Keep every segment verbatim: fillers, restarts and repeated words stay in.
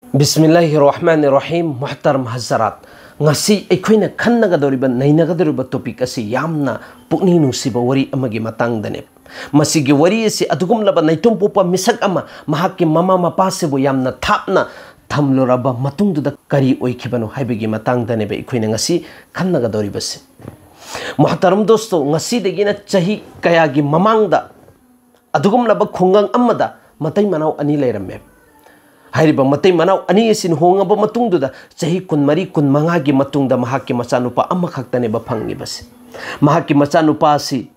ꯕꯤꯁꯃꯤꯜꯂꯥꯍꯤꯔ ꯔꯍꯃꯥꯅꯤꯔ ꯔꯍꯤꯝ꯫ ꯃꯨꯍꯇꯔꯝ ꯍꯖꯔꯥꯠ, ꯉꯁꯤ ꯑꯩꯈꯣꯏꯅ ꯈꯟꯅꯒꯗꯧꯔꯤꯕ, ꯅꯩꯅꯒꯗꯧꯔꯤꯕ ꯇꯣꯄꯤꯛ ꯑꯁꯤ ꯌꯥꯝꯅ ꯄꯨꯛꯅꯤꯡ ꯅꯨꯡꯁꯤꯕ ꯋꯥꯔꯤ ꯑꯃꯒꯤ ꯃꯇꯥꯡꯗꯅꯦ꯫ ꯃꯁꯤꯒꯤ ꯋꯥꯔꯤ ꯑꯁꯤ ꯑꯗꯨꯒꯨꯝꯂꯕ ꯅꯥꯏꯇꯣꯝ ꯄꯣꯛꯄ ꯃꯤꯁꯛ ꯑꯃ ꯃꯍꯥꯛꯀꯤ ꯃꯃꯥ ꯃꯄꯥꯁꯤꯕꯨ ꯌꯥꯝꯅ ꯊꯥꯞꯅ ꯊꯝꯂꯨꯔꯕ ꯃꯇꯨꯡꯗꯨꯗ ꯀꯔꯤ ꯑꯣꯏꯈꯤꯕꯅꯣ ꯍꯥꯏꯕꯒꯤ ꯃꯇꯥꯡꯗꯅꯦꯕ ꯑꯩꯈꯣꯏꯅ ꯉꯁꯤ ꯈꯟꯅꯒꯗꯧꯔꯤꯕꯁꯤ꯫ ꯃꯨꯍꯇꯔꯝ ꯗꯣꯁꯇꯣ, ꯉꯁꯤꯗꯒꯤꯅ ꯆꯍꯤ ꯀꯌꯥꯒꯤ ꯃꯃꯥꯡꯗ ꯑꯗꯨꯒꯨꯝꯂꯕ ꯈꯨꯡꯒꯪ ꯑꯃꯗ ꯃꯇꯩ ꯃꯅꯥꯎ ꯑꯅꯤ ꯂꯩꯔꯝꯃꯦ꯫ ꯍꯥꯏꯔꯤꯕ ꯃꯇꯩ ꯃꯅꯥꯎ ꯑꯅꯤ ꯑꯁꯤ ꯂꯨꯍꯣꯡꯉꯕ ꯃꯇꯨꯡꯗꯨꯗ ꯆꯍꯤ ꯀꯨꯟꯃꯔꯤ, ꯀꯨꯟꯃꯉꯥꯒꯤ ꯃꯇꯨꯡꯗ ꯃꯍꯥꯛꯀꯤ ꯃꯆꯥꯅꯨꯄꯥ ꯑꯃꯈꯛꯇꯅꯦꯕ ꯐꯪꯉꯤꯕꯁꯦ꯫ ꯃꯍꯥꯛꯀꯤ ꯃꯆꯥꯅꯨꯄꯥ ꯑꯁꯤ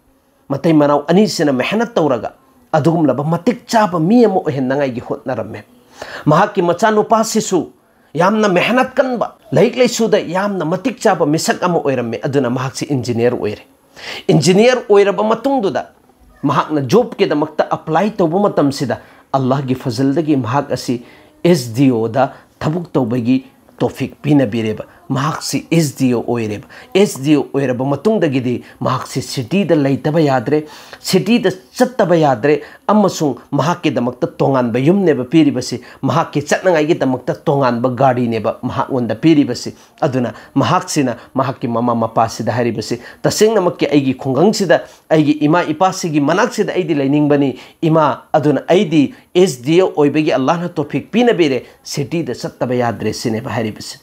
ꯃꯇꯩ ꯃꯅꯥꯎ ꯑꯅꯤꯁꯤꯅ ꯃꯦꯍꯅꯠ ꯇꯧꯔꯒ ꯑꯗꯨꯒꯨꯝꯂꯕ ꯃꯇꯤꯛ ꯆꯥꯕ ꯃꯤ ꯑꯃ ꯑꯣꯏꯍꯟꯅꯉꯥꯏꯒꯤ ꯍꯣꯠꯅꯔꯝꯃꯦ꯫ ꯃꯍꯥꯛꯀꯤ ꯃꯆꯥꯅꯨꯄꯥꯁꯤꯁꯨ ꯌꯥꯝꯅ ꯃꯦꯍꯅꯠ ꯀꯟꯕ, ꯂꯥꯏꯔꯤꯛ ꯂꯥꯏꯁꯨꯗ ꯌꯥꯝꯅ ꯃꯇꯤꯛ ꯆꯥꯕ ꯃꯤꯁꯛ ꯑꯃ ꯑꯣꯏꯔꯝꯃꯦ꯫ ꯑꯗꯨꯅ ꯃꯍꯥꯛꯁꯤ ꯏꯟꯖꯤꯅꯤꯌꯔ ꯑꯣꯏꯔꯦ꯫ ꯏꯟꯖꯤꯅꯤꯌꯔ ꯑꯣꯏꯔꯕ ꯃꯇꯨꯡꯗꯨꯗ ꯃꯍꯥꯛꯅ ꯖꯣꯕꯀꯤꯗꯃꯛꯇ ꯑꯦꯄ꯭ꯂꯥꯏ ꯇꯧꯕ ꯃꯇꯝꯁꯤꯗ ꯑꯜꯂꯥꯍꯒꯤ ꯐꯖꯜꯗꯒꯤ ꯃꯍꯥꯛ ꯑꯁꯤ ꯑꯦꯁ ꯗꯤ ꯑꯣꯗ ꯊꯕꯛ ꯇꯧꯕꯒꯤ ꯇꯣꯐꯤꯛ ꯄꯤꯅꯕꯤꯔꯦꯕ꯫ ꯃꯍꯥꯛꯁꯤ ꯑꯦꯁ ꯗꯤ ꯑꯣ ꯑꯣꯏꯔꯦꯕ꯫ ꯑꯦꯁ ꯗꯤ ꯑꯣ ꯑꯣꯏꯔꯕ ꯃꯇꯨꯡꯗꯒꯤꯗꯤ ꯃꯍꯥꯛꯁꯤ ꯁꯤꯇꯤꯗ ꯂꯩꯇꯕ ꯌꯥꯗ꯭ꯔꯦ, ꯁꯤꯇꯤꯗ ꯆꯠꯇꯕ ꯌꯥꯗ꯭ꯔꯦ, ꯑꯃꯁꯨꯡ ꯃꯍꯥꯛꯀꯤꯗꯃꯛꯇ ꯇꯣꯉꯥꯟꯕ ꯌꯨꯝꯅꯦꯕ ꯄꯤꯔꯤꯕꯁꯤ, ꯃꯍꯥꯛꯀꯤ ꯆꯠꯅꯉꯥꯏꯒꯤꯗꯃꯛꯇ ꯇꯣꯉꯥꯟꯕ ꯒꯥꯔꯤꯅꯦꯕ ꯃꯍꯥꯛꯉꯣꯟꯗ ꯄꯤꯔꯤꯕꯁꯤ꯫ ꯑꯗꯨꯅ ꯃꯍꯥꯛꯁꯤꯅ ꯃꯍꯥꯛꯀꯤ ꯃꯃꯥ ꯃꯄꯥꯁꯤꯗ ꯍꯥꯏꯔꯤꯕꯁꯤ, "ꯇꯁꯦꯡꯅꯃꯛꯀꯤ ꯑꯩꯒꯤ ꯈꯨꯡꯒꯪꯁꯤꯗ, ꯑꯩꯒꯤ ꯏꯃꯥ ꯏꯄꯥꯁꯤꯒꯤ ꯃꯅꯥꯛꯁꯤꯗ ꯑꯩꯗꯤ ꯂꯩꯅꯤꯡꯕꯅꯤ ꯏꯃꯥ, ꯑꯗꯨꯅ ꯑꯩꯗꯤ ꯑꯦꯁ ꯗꯤ ꯑꯣ ꯑꯣꯏꯕꯒꯤ ꯑꯜꯂꯥꯍꯅ ꯇꯣꯐꯤꯛ ꯄꯤꯅꯕꯤꯔꯦ, ꯁꯤꯇꯤꯗ ꯆꯠꯇꯕ ꯌꯥꯗ꯭ꯔꯦ" ꯁꯤꯅꯦꯕ ꯍꯥꯏꯔꯤꯕꯁꯤ꯫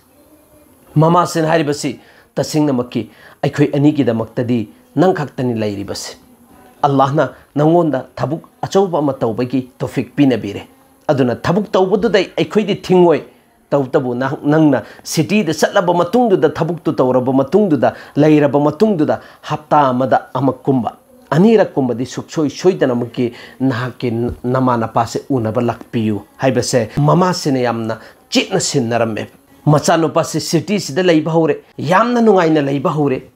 ꯃꯃꯥꯁꯤꯅ ꯍꯥꯏꯔꯤꯕꯁꯤ, "ꯇꯁꯦꯡꯅꯃꯛꯀꯤ ꯑꯩꯈꯣꯏ ꯑꯅꯤꯒꯤꯗꯃꯛꯇꯗꯤ ꯅꯪ ꯈꯛꯇꯅꯤ ꯂꯩꯔꯤꯕꯁꯤ꯫ ꯑꯜꯂꯥꯍꯅ ꯅꯪꯉꯣꯟꯗ ꯊꯕꯛ ꯑꯆꯧꯕ ꯑꯃ ꯇꯧꯕꯒꯤ ꯇꯣꯐꯤꯛ ꯄꯤꯅꯕꯤꯔꯦ꯫ ꯑꯗꯨꯅ ꯊꯕꯛ ꯇꯧꯕꯗꯨꯗ ꯑꯩꯈꯣꯏꯗꯤ ꯊꯤꯡꯉꯣꯏ꯫ ꯇꯧꯕꯇꯕꯨ ꯅꯍꯥꯛ-, ꯅꯪꯅ ꯁꯤꯇꯤꯗ ꯆꯠꯂꯕ ꯃꯇꯨꯡꯗꯨꯗ, ꯊꯕꯛꯇꯨ ꯇꯧꯔꯕ ꯃꯇꯨꯡꯗꯨꯗ, ꯂꯩꯔꯕ ꯃꯇꯨꯡꯗꯨꯗ ꯍꯞꯇꯥ ꯑꯃꯗ ꯑꯃꯛꯀꯨꯝꯕ, ꯑꯅꯤꯔꯛꯀꯨꯝꯕꯗꯤ ꯁꯨꯛꯁꯣꯏ ꯁꯣꯏꯗꯅꯃꯛꯀꯤ ꯅꯍꯥꯛꯀꯤ ꯅ-, ꯅꯃꯥ ꯅꯄꯥꯁꯦ ꯎꯅꯕ ꯂꯥꯛꯄꯤꯌꯨ" ꯍꯥꯏꯕꯁꯦ ꯃꯃꯥꯁꯤꯅ ꯌꯥꯝꯅ ꯆꯦꯠꯅ ꯁꯤꯟꯅꯔꯝꯃꯦ꯫ ꯃꯆꯥꯅꯨꯄꯥꯁꯤ ꯁꯤꯇꯤꯁꯤꯗ ꯂꯩꯕ ꯍꯧꯔꯦ, ꯌꯥꯝꯅ ꯅꯨꯡꯉꯥꯏꯅ ꯂꯩꯕ ꯍꯧꯔꯦ꯫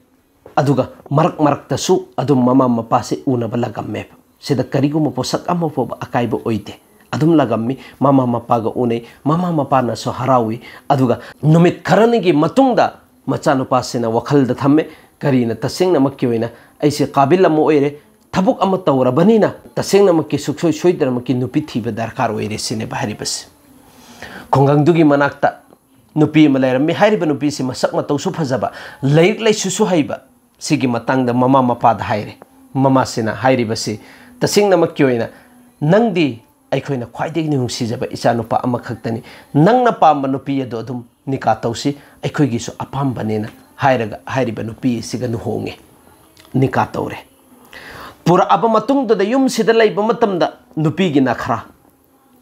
ꯑꯗꯨꯒ ꯃꯔꯛ ꯃꯔꯛꯇꯁꯨ ꯑꯗꯨꯝ ꯃꯃꯥ ꯃꯄꯥꯁꯦ ꯎꯅꯕ ꯂꯥꯛꯑꯝꯃꯦꯕ꯫ ꯁꯤꯗ ꯀꯔꯤꯒꯨꯝꯕ ꯄꯣꯠꯁꯛ ꯑꯃ ꯐꯥꯎꯕ ꯑꯀꯥꯏꯕ ꯑꯣꯏꯗꯦ꯫ ꯑꯗꯨꯝ ꯂꯥꯛꯑꯝꯃꯤ, ꯃꯃꯥ ꯃꯄꯥꯒ ꯎꯅꯩ, ꯃꯃꯥ ꯃꯄꯥꯅꯁꯨ ꯍꯔꯥꯎꯏ꯫ ꯑꯗꯨꯒ ꯅꯨꯃꯤꯠ ꯈꯔꯅꯤꯒꯤ ꯃꯇꯨꯡꯗ ꯃꯆꯥꯅꯨꯄꯥꯁꯤꯅ ꯋꯥꯈꯜꯗ ꯊꯝꯃꯦ, "ꯀꯔꯤꯅ ꯇꯁꯦꯡꯅꯃꯛꯀꯤ ꯑꯣꯏꯅ ꯑꯩꯁꯦ ꯀꯥꯕꯤꯜ ꯑꯃ ꯑꯣꯏꯔꯦ, ꯊꯕꯛ ꯑꯃ ꯇꯧꯔꯕꯅꯤꯅ ꯇꯁꯦꯡꯅꯃꯛꯀꯤ ꯁꯨꯛꯁꯣꯏ ꯁꯣꯏꯗꯅꯃꯛꯀꯤ ꯅꯨꯄꯤ ꯊꯤꯕ ꯗꯔꯀꯥꯔ ꯑꯣꯏꯔꯦ" ꯁꯤꯅꯦꯕ ꯍꯥꯏꯔꯤꯕꯁꯦ꯫ ꯈꯨꯡꯒꯪꯗꯨꯒꯤ ꯃꯅꯥꯛꯇ ꯅꯨꯄꯤ ꯑꯃ ꯂꯩꯔꯝꯃꯤ꯫ ꯍꯥꯏꯔꯤꯕ ꯅꯨꯄꯤꯁꯤ ꯃꯁꯛ ꯃꯇꯧꯁꯨ ꯐꯖꯕ, ꯂꯥꯏꯔꯤꯛ ꯂꯥꯏꯁꯨꯁꯨ ꯍꯩꯕ꯫ ꯁꯤꯒꯤ ꯃꯇꯥꯡꯗ ꯃꯃꯥ ꯃꯄꯥꯗ ꯍꯥꯏꯔꯦ꯫ ꯃꯃꯥꯁꯤꯅ ꯍꯥꯏꯔꯤꯕꯁꯤ, ꯇꯁꯦꯡꯅꯃꯛꯀꯤ ꯑꯣꯏꯅ ꯅꯪꯗꯤ ꯑꯩꯈꯣꯏꯅ ꯈ꯭ꯋꯥꯏꯗꯒꯤ ꯅꯨꯡꯁꯤꯖꯕ ꯏꯆꯥꯅꯨꯄꯥ ꯑꯃꯈꯛꯇꯅꯤ꯫ ꯅꯪꯅ ꯄꯥꯝꯕ ꯅꯨꯄꯤ ꯑꯗꯨ ꯑꯗꯨꯝ ꯅꯤꯀꯥ ꯇꯧꯁꯤ, ꯑꯩꯈꯣꯏꯒꯤꯁꯨ ꯑꯄꯥꯝꯕꯅꯦꯅ ꯍꯥꯏꯔꯒ ꯍꯥꯏꯔꯤꯕ ꯅꯨꯄꯤ ꯑꯁꯤꯒ ꯂꯨꯍꯣꯡꯉꯦ, ꯅꯤꯀꯥ ꯇꯧꯔꯦ꯫ ꯄꯨꯔꯛꯑꯕ ꯃꯇꯨꯡꯗꯨꯗ ꯌꯨꯝꯁꯤꯗ ꯂꯩꯕ ꯃꯇꯝꯗ ꯅꯨꯄꯤꯒꯤ ꯅꯈ꯭ꯔꯥ,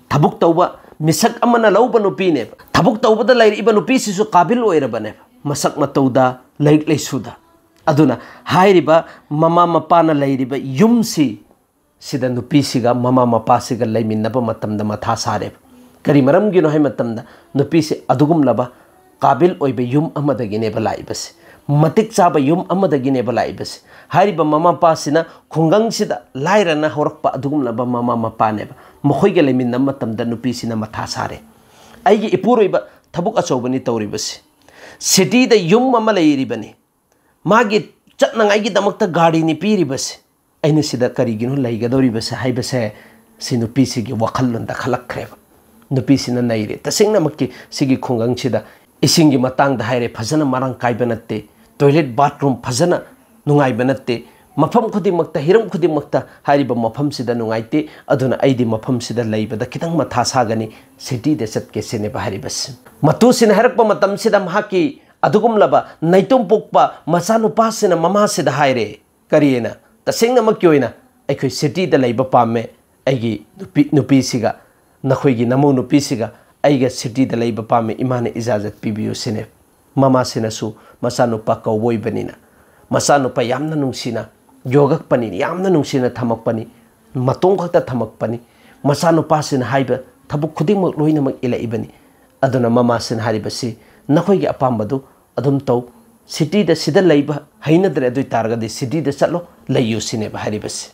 ꯊꯕꯛ ꯇꯧꯕ ꯃꯤꯁꯛ ꯑꯃꯅ ꯂꯧꯕ ꯅꯨꯄꯤꯅꯦꯕ꯫ ꯊꯕꯛ ꯇꯧꯕꯗ ꯂꯩꯔꯛꯏꯕ ꯅꯨꯄꯤꯁꯤꯁꯨ ꯀꯥꯕꯤꯜ ꯑꯣꯏꯔꯕꯅꯦꯕ, ꯃꯁꯛ ꯃꯇꯧꯗ, ꯂꯥꯏꯔꯤꯛ ꯂꯥꯏꯁꯨꯗ꯫ ꯑꯗꯨꯅ ꯍꯥꯏꯔꯤꯕ ꯃꯃꯥ ꯃꯄꯥꯅ ꯂꯩꯔꯤꯕ ꯌꯨꯝꯁꯤ ꯁꯤꯗ ꯅꯨꯄꯤꯁꯤꯒ ꯃꯃꯥ ꯃꯄꯥꯁꯤꯒ ꯂꯩꯃꯤꯟꯅꯕ ꯃꯇꯝꯗ ꯃꯊꯥ ꯁꯥꯔꯦꯕ꯫ ꯀꯔꯤ ꯃꯔꯝꯒꯤꯅꯣ ꯍꯥꯏ ꯃꯇꯝꯗ, ꯅꯨꯄꯤꯁꯤ ꯑꯗꯨꯒꯨꯝꯂꯕ ꯀꯥꯕꯤꯜ ꯑꯣꯏꯕ ꯌꯨꯝ ꯑꯃꯗꯒꯤꯅꯦꯕ ꯂꯥꯛꯏꯕꯁꯦ, ꯃꯇꯤꯛ ꯆꯥꯕ ꯌꯨꯝ ꯑꯃꯗꯒꯤꯅꯦꯕ ꯂꯥꯛꯏꯕꯁꯦ꯫ ꯍꯥꯏꯔꯤꯕ ꯃꯃꯥ ꯃꯄꯥꯁꯤꯅ ꯈꯨꯡꯒꯪꯁꯤꯗ ꯂꯥꯏꯔꯅ ꯍꯧꯔꯛꯄ ꯑꯗꯨꯒꯨꯝꯂꯕ ꯃꯃꯥ ꯃꯄꯥꯅꯦꯕ꯫ ꯃꯈꯣꯏꯒ ꯂꯩꯃꯤꯟꯅꯕ ꯃꯇꯝꯗ ꯅꯨꯄꯤꯁꯤꯅ ꯃꯊꯥ ꯁꯥꯔꯦ꯫ "ꯑꯩꯒꯤ ꯏꯄꯨꯔꯣꯏꯕ ꯊꯕꯛ ꯑꯆꯧꯕꯅꯤ ꯇꯧꯔꯤꯕꯁꯤ, ꯁꯤꯇꯤꯗ ꯌꯨꯝ ꯑꯃ ꯂꯩꯔꯤꯕꯅꯤ, ꯃꯥꯒꯤ ꯆꯠꯅꯉꯥꯏꯒꯤꯗꯃꯛꯇ ꯒꯥꯔꯤꯅꯤ ꯄꯤꯔꯤꯕꯁꯦ, ꯑꯩꯅ ꯁꯤꯗ ꯀꯔꯤꯒꯤꯅꯣ ꯂꯩꯒꯗꯧꯔꯤꯕꯁꯦ?" ꯍꯥꯏꯕꯁꯦ ꯁꯤ ꯅꯨꯄꯤꯁꯤꯒꯤ ꯋꯥꯈꯜꯂꯣꯟꯗ ꯈꯜꯂꯛꯈ꯭ꯔꯦꯕ꯫ ꯅꯨꯄꯤꯁꯤꯅ ꯅꯩꯔꯦ꯫ ꯇꯁꯦꯡꯅꯃꯛꯀꯤ ꯁꯤꯒꯤ ꯈꯨꯡꯒꯪꯁꯤꯗ ꯏꯁꯤꯡꯒꯤ ꯃꯇꯥꯡꯗ ꯍꯥꯏꯔꯦ, ꯐꯖꯅ ꯃꯔꯥꯡ ꯀꯥꯏꯕ ꯅꯠꯇꯦ, ꯇꯣꯏꯂꯦꯠ ꯕꯥꯠꯔꯨꯝ ꯐꯖꯅ ꯅꯨꯡꯉꯥꯏꯕ ꯅꯠꯇꯦ, ꯃꯐꯝ ꯈꯨꯗꯤꯡꯃꯛꯇ, ꯍꯤꯔꯝ ꯈꯨꯗꯤꯡꯃꯛꯇ ꯍꯥꯏꯔꯤꯕ ꯃꯐꯝꯁꯤꯗ ꯅꯨꯡꯉꯥꯏꯇꯦ꯫ ꯑꯗꯨꯅ ꯑꯩꯗꯤ ꯃꯐꯝꯁꯤꯗ ꯂꯩꯕꯗ ꯈꯤꯇꯪ ꯃꯊꯥ ꯁꯥꯒꯅꯤ, ꯁꯤꯇꯤꯗ ꯆꯠꯀꯦ ꯁꯤꯅꯦꯕ ꯍꯥꯏꯔꯤꯕꯁꯤ꯫ ꯃꯇꯨꯁꯤꯅ ꯍꯥꯏꯔꯛꯄ ꯃꯇꯝꯁꯤꯗ ꯃꯍꯥꯛꯀꯤ ꯑꯗꯨꯒꯨꯝꯂꯕ ꯅꯥꯏꯇꯣꯝ ꯄꯣꯛꯄ ꯃꯆꯥꯅꯨꯄꯥꯁꯤꯅ ꯃꯃꯥꯁꯤꯗ ꯍꯥꯏꯔꯦ, ꯀꯔꯤꯅ? "ꯇꯁꯦꯡꯅꯃꯛꯀꯤ ꯑꯣꯏꯅ ꯑꯩꯈꯣꯏ ꯁꯤꯇꯤꯗ ꯂꯩꯕ ꯄꯥꯝꯃꯦ, ꯑꯩꯒꯤ ꯅꯨꯄꯤ, ꯅꯨꯄꯤꯁꯤꯒ, ꯅꯈꯣꯏꯒꯤ ꯅꯃꯧ ꯅꯨꯄꯤꯁꯤꯒ ꯑꯩꯒ ꯁꯤꯇꯤꯗ ꯂꯩꯕ ꯄꯥꯝꯃꯦ, ꯏꯃꯥꯅ ꯏꯖꯥꯖꯠ ꯄꯤꯕꯤꯌꯨ" ꯁꯤꯅꯦ꯫ ꯃꯃꯥꯁꯤꯅꯁꯨ ꯃꯆꯥꯅꯨꯄꯥ ꯀꯧꯕ ꯑꯣꯏꯕꯅꯤꯅ, ꯃꯆꯥꯅꯨꯄꯥ ꯌꯥꯝꯅ ꯅꯨꯡꯁꯤꯅ ꯌꯣꯛꯂꯛꯄꯅꯤ, ꯌꯥꯝꯅ ꯅꯨꯡꯁꯤꯅ ꯊꯝꯃꯛꯄꯅꯤ, ꯃꯇꯣꯝ ꯈꯛꯇ ꯊꯝꯃꯛꯄꯅꯤ꯫ ꯃꯆꯥꯅꯨꯄꯥꯁꯤꯅ ꯍꯥꯏꯕ ꯊꯕꯛ ꯈꯨꯗꯤꯡꯃꯛ ꯂꯣꯏꯅꯃꯛ ꯏꯜꯂꯛꯏꯕꯅꯤ꯫ ꯑꯗꯨꯅ ꯃꯃꯥꯁꯤꯅ ꯍꯥꯏꯔꯤꯕꯁꯤ, "ꯅꯈꯣꯏꯒꯤ ꯑꯄꯥꯝꯕꯗꯨ ꯑꯗꯨꯝ ꯇꯧ, ꯁꯤꯇꯤꯗ ꯁꯤꯗ ꯂꯩꯕ ꯍꯩꯅꯗ꯭ꯔꯦ, ꯑꯗꯨ ꯑꯣꯏ ꯇꯥꯔꯒꯗꯤ ꯁꯤꯇꯤꯗ ꯆꯠꯂꯣ, ꯂꯩꯌꯨ" ꯁꯤꯅꯦꯕ ꯍꯥꯏꯔꯤꯕꯁꯤ꯫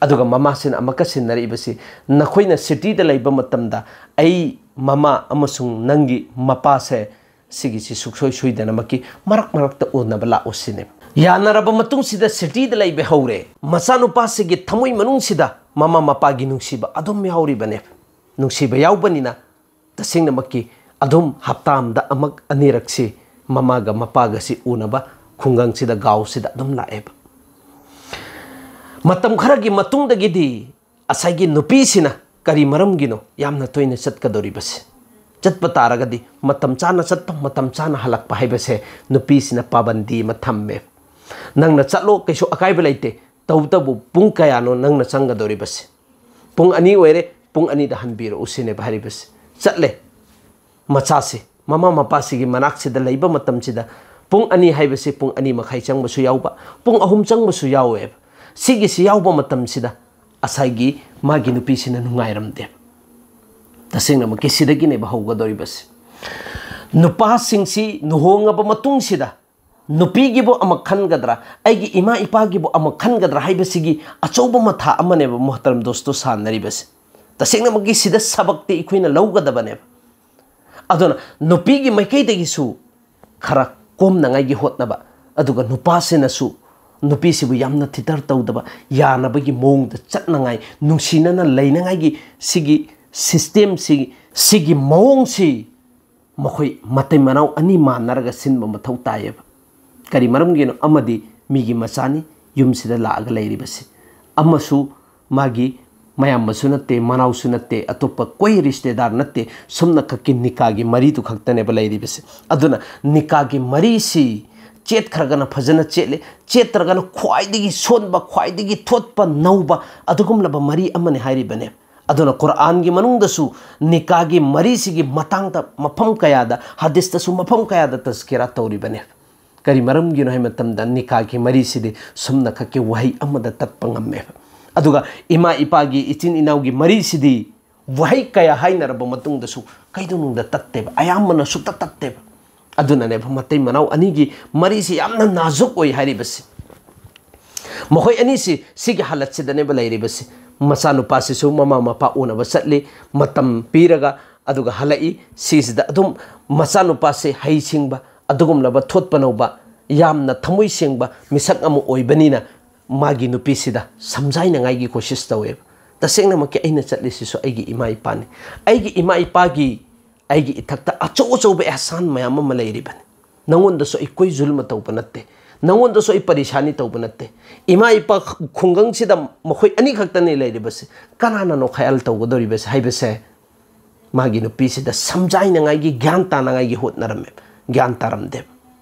ꯑꯗꯨꯒ ꯃꯃꯥꯁꯤꯅ ꯑꯃꯨꯛꯀ ꯁꯤꯟꯅꯔꯛꯏꯕꯁꯤ, "ꯅꯈꯣꯏꯅ ꯁꯤꯇꯤꯗ ꯂꯩꯕ ꯃꯇꯝꯗ ꯑꯩ ꯃꯃꯥ ꯑꯃꯁꯨꯡ ꯅꯪꯒꯤ ꯃꯄꯥꯁꯦ ꯁꯤꯒꯤꯁꯤ ꯁꯨꯡꯁꯣꯏ ꯁꯣꯏꯗꯅꯃꯛꯀꯤ ꯃꯔꯛ ꯃꯔꯛꯇ ꯎꯅꯕ ꯂꯥꯛꯎ" ꯁꯤꯅꯦꯕ꯫ ꯌꯥꯅꯔꯕ ꯃꯇꯨꯡꯁꯤꯗ ꯁꯤꯇꯤꯗ ꯂꯩꯕ ꯍꯧꯔꯦ꯫ ꯃꯆꯥꯅꯨꯄꯥꯁꯤꯒꯤ ꯊꯃꯣꯏ ꯃꯅꯨꯡꯁꯤꯗ ꯃꯃꯥ ꯃꯄꯥꯒꯤ ꯅꯨꯡꯁꯤꯕ ꯑꯗꯨꯝ ꯌꯥꯎꯔꯤꯕꯅꯦ꯫ ꯅꯨꯡꯁꯤꯕ ꯌꯥꯎꯕꯅꯤꯅ ꯇꯁꯦꯡꯅꯃꯛꯀꯤ ꯑꯗꯨꯝ ꯍꯞꯇꯥ ꯑꯃꯗ ꯑꯃꯛ ꯑꯅꯤꯔꯛꯁꯤ ꯃꯃꯥꯒ ꯃꯄꯥꯒꯁꯤ ꯎꯅꯕ ꯈꯨꯡꯒꯪꯁꯤꯗ, ꯒꯥꯎꯁꯤꯗ ꯑꯗꯨꯝ ꯂꯥꯛꯑꯦꯕ꯫ ꯃꯇꯝ ꯈꯔꯒꯤ ꯃꯇꯨꯡꯗꯒꯤꯗꯤ ꯉꯁꯥꯏꯒꯤ ꯅꯨꯄꯤꯁꯤꯅ ꯀꯔꯤ ꯃꯔꯝꯒꯤꯅꯣ ꯌꯥꯝꯅ ꯇꯣꯏꯅ ꯆꯠꯀꯗꯧꯔꯤꯕꯁꯦ? ꯆꯠꯄ ꯇꯥꯔꯒꯗꯤ ꯃꯇꯝ ꯆꯥꯅ ꯆꯠꯄ, ꯃꯇꯝ ꯆꯥꯅ ꯍꯜꯂꯛꯄ ꯍꯥꯏꯕꯁꯦ ꯅꯨꯄꯤꯁꯤꯅ ꯄꯥꯕꯟꯗꯤ ꯑꯃ ꯊꯝꯃꯦ꯫ "ꯅꯪꯅ ꯆꯠꯂꯣ, ꯀꯩꯁꯨ ꯑꯀꯥꯏꯕ ꯂꯩꯇꯦ, ꯇꯧꯕꯇꯕꯨ ꯄꯨꯡ ꯀꯌꯥꯅꯣ ꯅꯪꯅ ꯆꯪꯒꯗꯧꯔꯤꯕꯁꯦ? ꯄꯨꯡ ꯑꯅꯤ ꯑꯣꯏꯔꯦ, ꯄꯨꯡ ꯑꯅꯤꯗ ꯍꯟꯕꯤꯔꯛꯎ" ꯁꯤꯅꯦꯕ ꯍꯥꯏꯔꯤꯕꯁꯦ꯫ ꯆꯠꯂꯦ꯫ ꯃꯆꯥꯁꯤ ꯃꯃꯥ ꯃꯄꯥꯁꯤꯒꯤ ꯃꯅꯥꯛꯁꯤꯗ ꯂꯩꯕ ꯃꯇꯝꯁꯤꯗ ꯄꯨꯡ ꯑꯅꯤ ꯍꯥꯏꯕꯁꯤ ꯄꯨꯡ ꯑꯅꯤ ꯃꯈꯥꯏ ꯆꯪꯕꯁꯨ ꯌꯥꯎꯕ, ꯄꯨꯡ ꯑꯍꯨꯝ ꯆꯪꯕꯁꯨ ꯌꯥꯎꯋꯦꯕ꯫ ꯁꯤꯒꯤꯁꯤ ꯌꯥꯎꯕ ꯃꯇꯝꯁꯤꯗ ꯉꯁꯥꯏꯒꯤ ꯃꯥꯒꯤ ꯅꯨꯄꯤꯁꯤꯅ ꯅꯨꯡꯉꯥꯏꯔꯝꯗꯦꯕ꯫ ꯇꯁꯦꯡꯅꯃꯛꯀꯤ ꯁꯤꯗꯒꯤꯅꯦꯕ ꯍꯧꯒꯗꯧꯔꯤꯕꯁꯤ꯫ ꯅꯨꯄꯥꯁꯤꯡꯁꯤ ꯂꯨꯍꯣꯡꯉꯕ ꯃꯇꯨꯡꯁꯤꯗ ꯅꯨꯄꯤꯒꯤꯕꯨ ꯑꯃꯨꯛ ꯈꯟꯒꯗ꯭ꯔꯥ, ꯑꯩꯒꯤ ꯏꯃꯥ ꯏꯄꯥꯒꯤꯕꯨ ꯑꯃꯨꯛ ꯈꯟꯒꯗ꯭ꯔꯥ ꯍꯥꯏꯕꯁꯤꯒꯤ ꯑꯆꯧꯕ ꯃꯊꯥ ꯑꯃꯅꯦꯕ ꯃꯣꯍꯇꯔꯝ ꯗꯣꯁꯇꯣ ꯁꯥꯟꯅꯔꯤꯕꯁꯦ꯫ ꯇꯁꯦꯡꯅꯃꯛꯀꯤ ꯁꯤꯗ ꯁꯕꯛꯇꯤ ꯑꯩꯈꯣꯏꯅ ꯂꯧꯒꯗꯕꯅꯦꯕ꯫ ꯑꯗꯨꯅ ꯅꯨꯄꯤꯒꯤ ꯃꯥꯏꯀꯩꯗꯒꯤꯁꯨ ꯈꯔ ꯀꯣꯝꯅꯉꯥꯏꯒꯤ ꯍꯣꯠꯅꯕ, ꯑꯗꯨꯒ ꯅꯨꯄꯥꯁꯤꯅꯁꯨ ꯅꯨꯄꯤꯁꯤꯕꯨ ꯌꯥꯝꯅ ꯊꯤꯇꯔ ꯇꯧꯗꯕ, ꯌꯥꯅꯕꯒꯤ ꯃꯑꯣꯡꯗ ꯆꯠꯅꯉꯥꯏ, ꯅꯨꯡꯁꯤꯅꯅ ꯂꯩꯅꯉꯥꯏꯒꯤ ꯁꯤꯒꯤ ꯁꯤꯁꯇꯦꯝꯁꯤ, ꯁꯤꯒꯤ ꯃꯑꯣꯡꯁꯤ ꯃꯈꯣꯏ ꯃꯇꯩ ꯃꯅꯥꯎ ꯑꯅꯤ ꯃꯥꯟꯅꯔꯒ ꯁꯤꯟꯕ ꯃꯊꯧ ꯇꯥꯏꯌꯦꯕ꯫ ꯀꯔꯤ ꯃꯔꯝꯒꯤꯅꯣ? ꯑꯃꯗꯤ ꯃꯤꯒꯤ ꯃꯆꯥꯅꯤ ꯌꯨꯝꯁꯤꯗ ꯂꯥꯛꯑꯒ ꯂꯩꯔꯤꯕꯁꯤ, ꯑꯃꯁꯨ ꯃꯥꯒꯤ ꯃꯌꯥꯝꯕꯁꯨ ꯅꯠꯇꯦ, ꯃꯅꯥꯎꯁꯨ ꯅꯠꯇꯦ, ꯑꯇꯣꯞꯄ ꯀꯣꯏ ꯔꯤꯁꯇꯦꯗꯥꯔ ꯅꯠꯇꯦ, ꯁꯨꯝꯅꯈꯛꯀꯤ ꯅꯤꯀꯥꯒꯤ ꯃꯔꯤꯗꯨ ꯈꯛꯇꯅꯦꯕ ꯂꯩꯔꯤꯕꯁꯤ꯫ ꯑꯗꯨꯅ ꯅꯤꯀꯥꯒꯤ ꯃꯔꯤꯁꯤ ꯆꯦꯠꯈ꯭ꯔꯒꯅ ꯐꯖꯅ ꯆꯦꯠꯂꯦ, ꯆꯦꯠꯇ꯭ꯔꯒꯅ ꯈ꯭ꯋꯥꯏꯗꯒꯤ ꯁꯣꯟꯕ, ꯈ꯭ꯋꯥꯏꯗꯒꯤ ꯊꯣꯠꯄ ꯅꯧꯕ ꯑꯗꯨꯒꯨꯝꯂꯕ ꯃꯔꯤ ꯑꯃꯅꯤ ꯍꯥꯏꯔꯤꯕꯅꯦ꯫ ꯑꯗꯨꯅ ꯀꯨꯔꯥꯟꯒꯤ ꯃꯅꯨꯡꯗꯁꯨ ꯅꯤꯀꯥꯒꯤ ꯃꯔꯤꯁꯤꯒꯤ ꯃꯇꯥꯡꯗ ꯃꯐꯝ ꯀꯌꯥꯗ, ꯍꯗꯤꯁꯇꯁꯨ ꯃꯐꯝ ꯀꯌꯥꯗ ꯇꯖꯀꯤꯔꯥ ꯇꯧꯔꯤꯕꯅꯦ꯫ ꯀꯔꯤ ꯃꯔꯝꯒꯤꯅꯣ ꯍꯥꯏꯕ ꯃꯇꯝꯗ ꯅꯤꯀꯥꯒꯤ ꯃꯔꯤꯁꯤꯗꯤ ꯁꯨꯝꯅꯈꯛꯀꯤ ꯋꯥꯍꯩ ꯑꯃꯗ ꯇꯠꯄ ꯉꯝꯃꯦꯕ꯫ ꯑꯗꯨꯒ ꯏꯃꯥ ꯏꯄꯥꯒꯤ, ꯏꯆꯤꯟ ꯏꯅꯥꯎꯒꯤ ꯃꯔꯤꯁꯤꯗꯤ ꯋꯥꯍꯩ ꯀꯌꯥ ꯍꯥꯏꯅꯔꯕ ꯃꯇꯨꯡꯗꯁꯨ ꯀꯩꯗꯧꯅꯨꯡꯗ ꯇꯠꯇꯦꯕ, ꯑꯌꯥꯝꯕꯅ ꯁꯨꯛꯇ ꯇꯠꯇꯦꯕ꯫ ꯑꯗꯨꯅꯅꯦꯕ ꯃꯇꯩ ꯃꯅꯥꯎ ꯑꯅꯤꯒꯤ ꯃꯔꯤꯁꯤ ꯌꯥꯝꯅ ꯅꯥꯖꯨꯛ ꯑꯣꯏ ꯍꯥꯏꯔꯤꯕꯁꯤ꯫ ꯃꯈꯣꯏ ꯑꯅꯤꯁꯤ ꯁꯤꯒꯤ ꯍꯥꯂꯠꯁꯤꯗꯅꯦꯕ ꯂꯩꯔꯤꯕꯁꯤ꯫ ꯃꯆꯥꯅꯨꯄꯥꯁꯤꯁꯨ ꯃꯃꯥ ꯃꯄꯥ ꯎꯅꯕ ꯆꯠꯂꯤ, ꯃꯇꯝ ꯄꯤꯔꯒ, ꯑꯗꯨꯒ ꯍꯜꯂꯛꯏ꯫ ꯁꯤꯁꯤꯗ ꯑꯗꯨꯝ ꯃꯆꯥꯅꯨꯄꯥꯁꯤ ꯍꯩꯁꯤꯡꯕ, ꯑꯗꯨꯒꯨꯝꯂꯕ ꯊꯣꯠꯄ ꯅꯧꯕ, ꯌꯥꯝꯅ ꯊꯃꯣꯏ ꯁꯦꯡꯕ ꯃꯤꯁꯛ ꯑꯃ ꯑꯣꯏꯕꯅꯤꯅ ꯃꯥꯒꯤ ꯅꯨꯄꯤꯁꯤꯗ ꯁꯝꯖꯥꯏꯅꯉꯥꯏꯒꯤ ꯀꯣꯁꯤꯁ ꯇꯧꯋꯦꯕ꯫ ꯇꯁꯦꯡꯅꯃꯛꯀꯤ ꯑꯩꯅ ꯆꯠꯂꯤꯁꯤꯁꯨ ꯑꯩꯒꯤ ꯏꯃꯥ ꯏꯄꯥꯅꯤ꯫ ꯑꯩꯒꯤ ꯏꯃꯥ ꯏꯄꯥꯒꯤ, ꯑꯩꯒꯤ ꯏꯊꯛꯇ ꯑꯆꯧ ꯑꯆꯧꯕ ꯑꯦꯍꯁꯥꯟ ꯃꯌꯥꯝ ꯑꯃ ꯂꯩꯔꯤꯕꯅꯤ꯫ ꯅꯉꯣꯟꯗꯁꯨ ꯑꯩ ꯀꯣꯏ ꯖꯨꯜꯃ ꯇꯧꯕ ꯅꯠꯇꯦ꯫ ꯅꯉꯣꯟꯗꯁꯨ ꯑꯩ ꯄꯔꯤꯁꯥꯅꯤ ꯇꯧꯕ ꯅꯠꯇꯦ꯫ ꯏꯃꯥ ꯏꯄꯥ ꯈꯨꯡꯒꯪꯁꯤꯗ ꯃꯈꯣꯏ ꯑꯅꯤꯈꯛꯇꯅꯤ ꯂꯩꯔꯤꯕꯁꯦ꯫ ꯀꯅꯥꯅꯅꯣ ꯈꯌꯥꯜ ꯇꯧꯒꯗꯧꯔꯤꯕꯁꯦ ꯍꯥꯏꯕꯁꯦ ꯃꯥꯒꯤ ꯅꯨꯄꯤꯁꯤꯗ ꯁꯝꯖꯥꯏꯅꯉꯥꯏꯒꯤ, ꯒ꯭ꯌꯥꯟ ꯇꯥꯅꯉꯥꯏꯒꯤ ꯍꯣꯠꯅꯔꯝꯃꯦꯕ꯫ ꯒ꯭ꯌꯥꯟ ꯇꯥꯔꯝꯗꯦꯕ꯫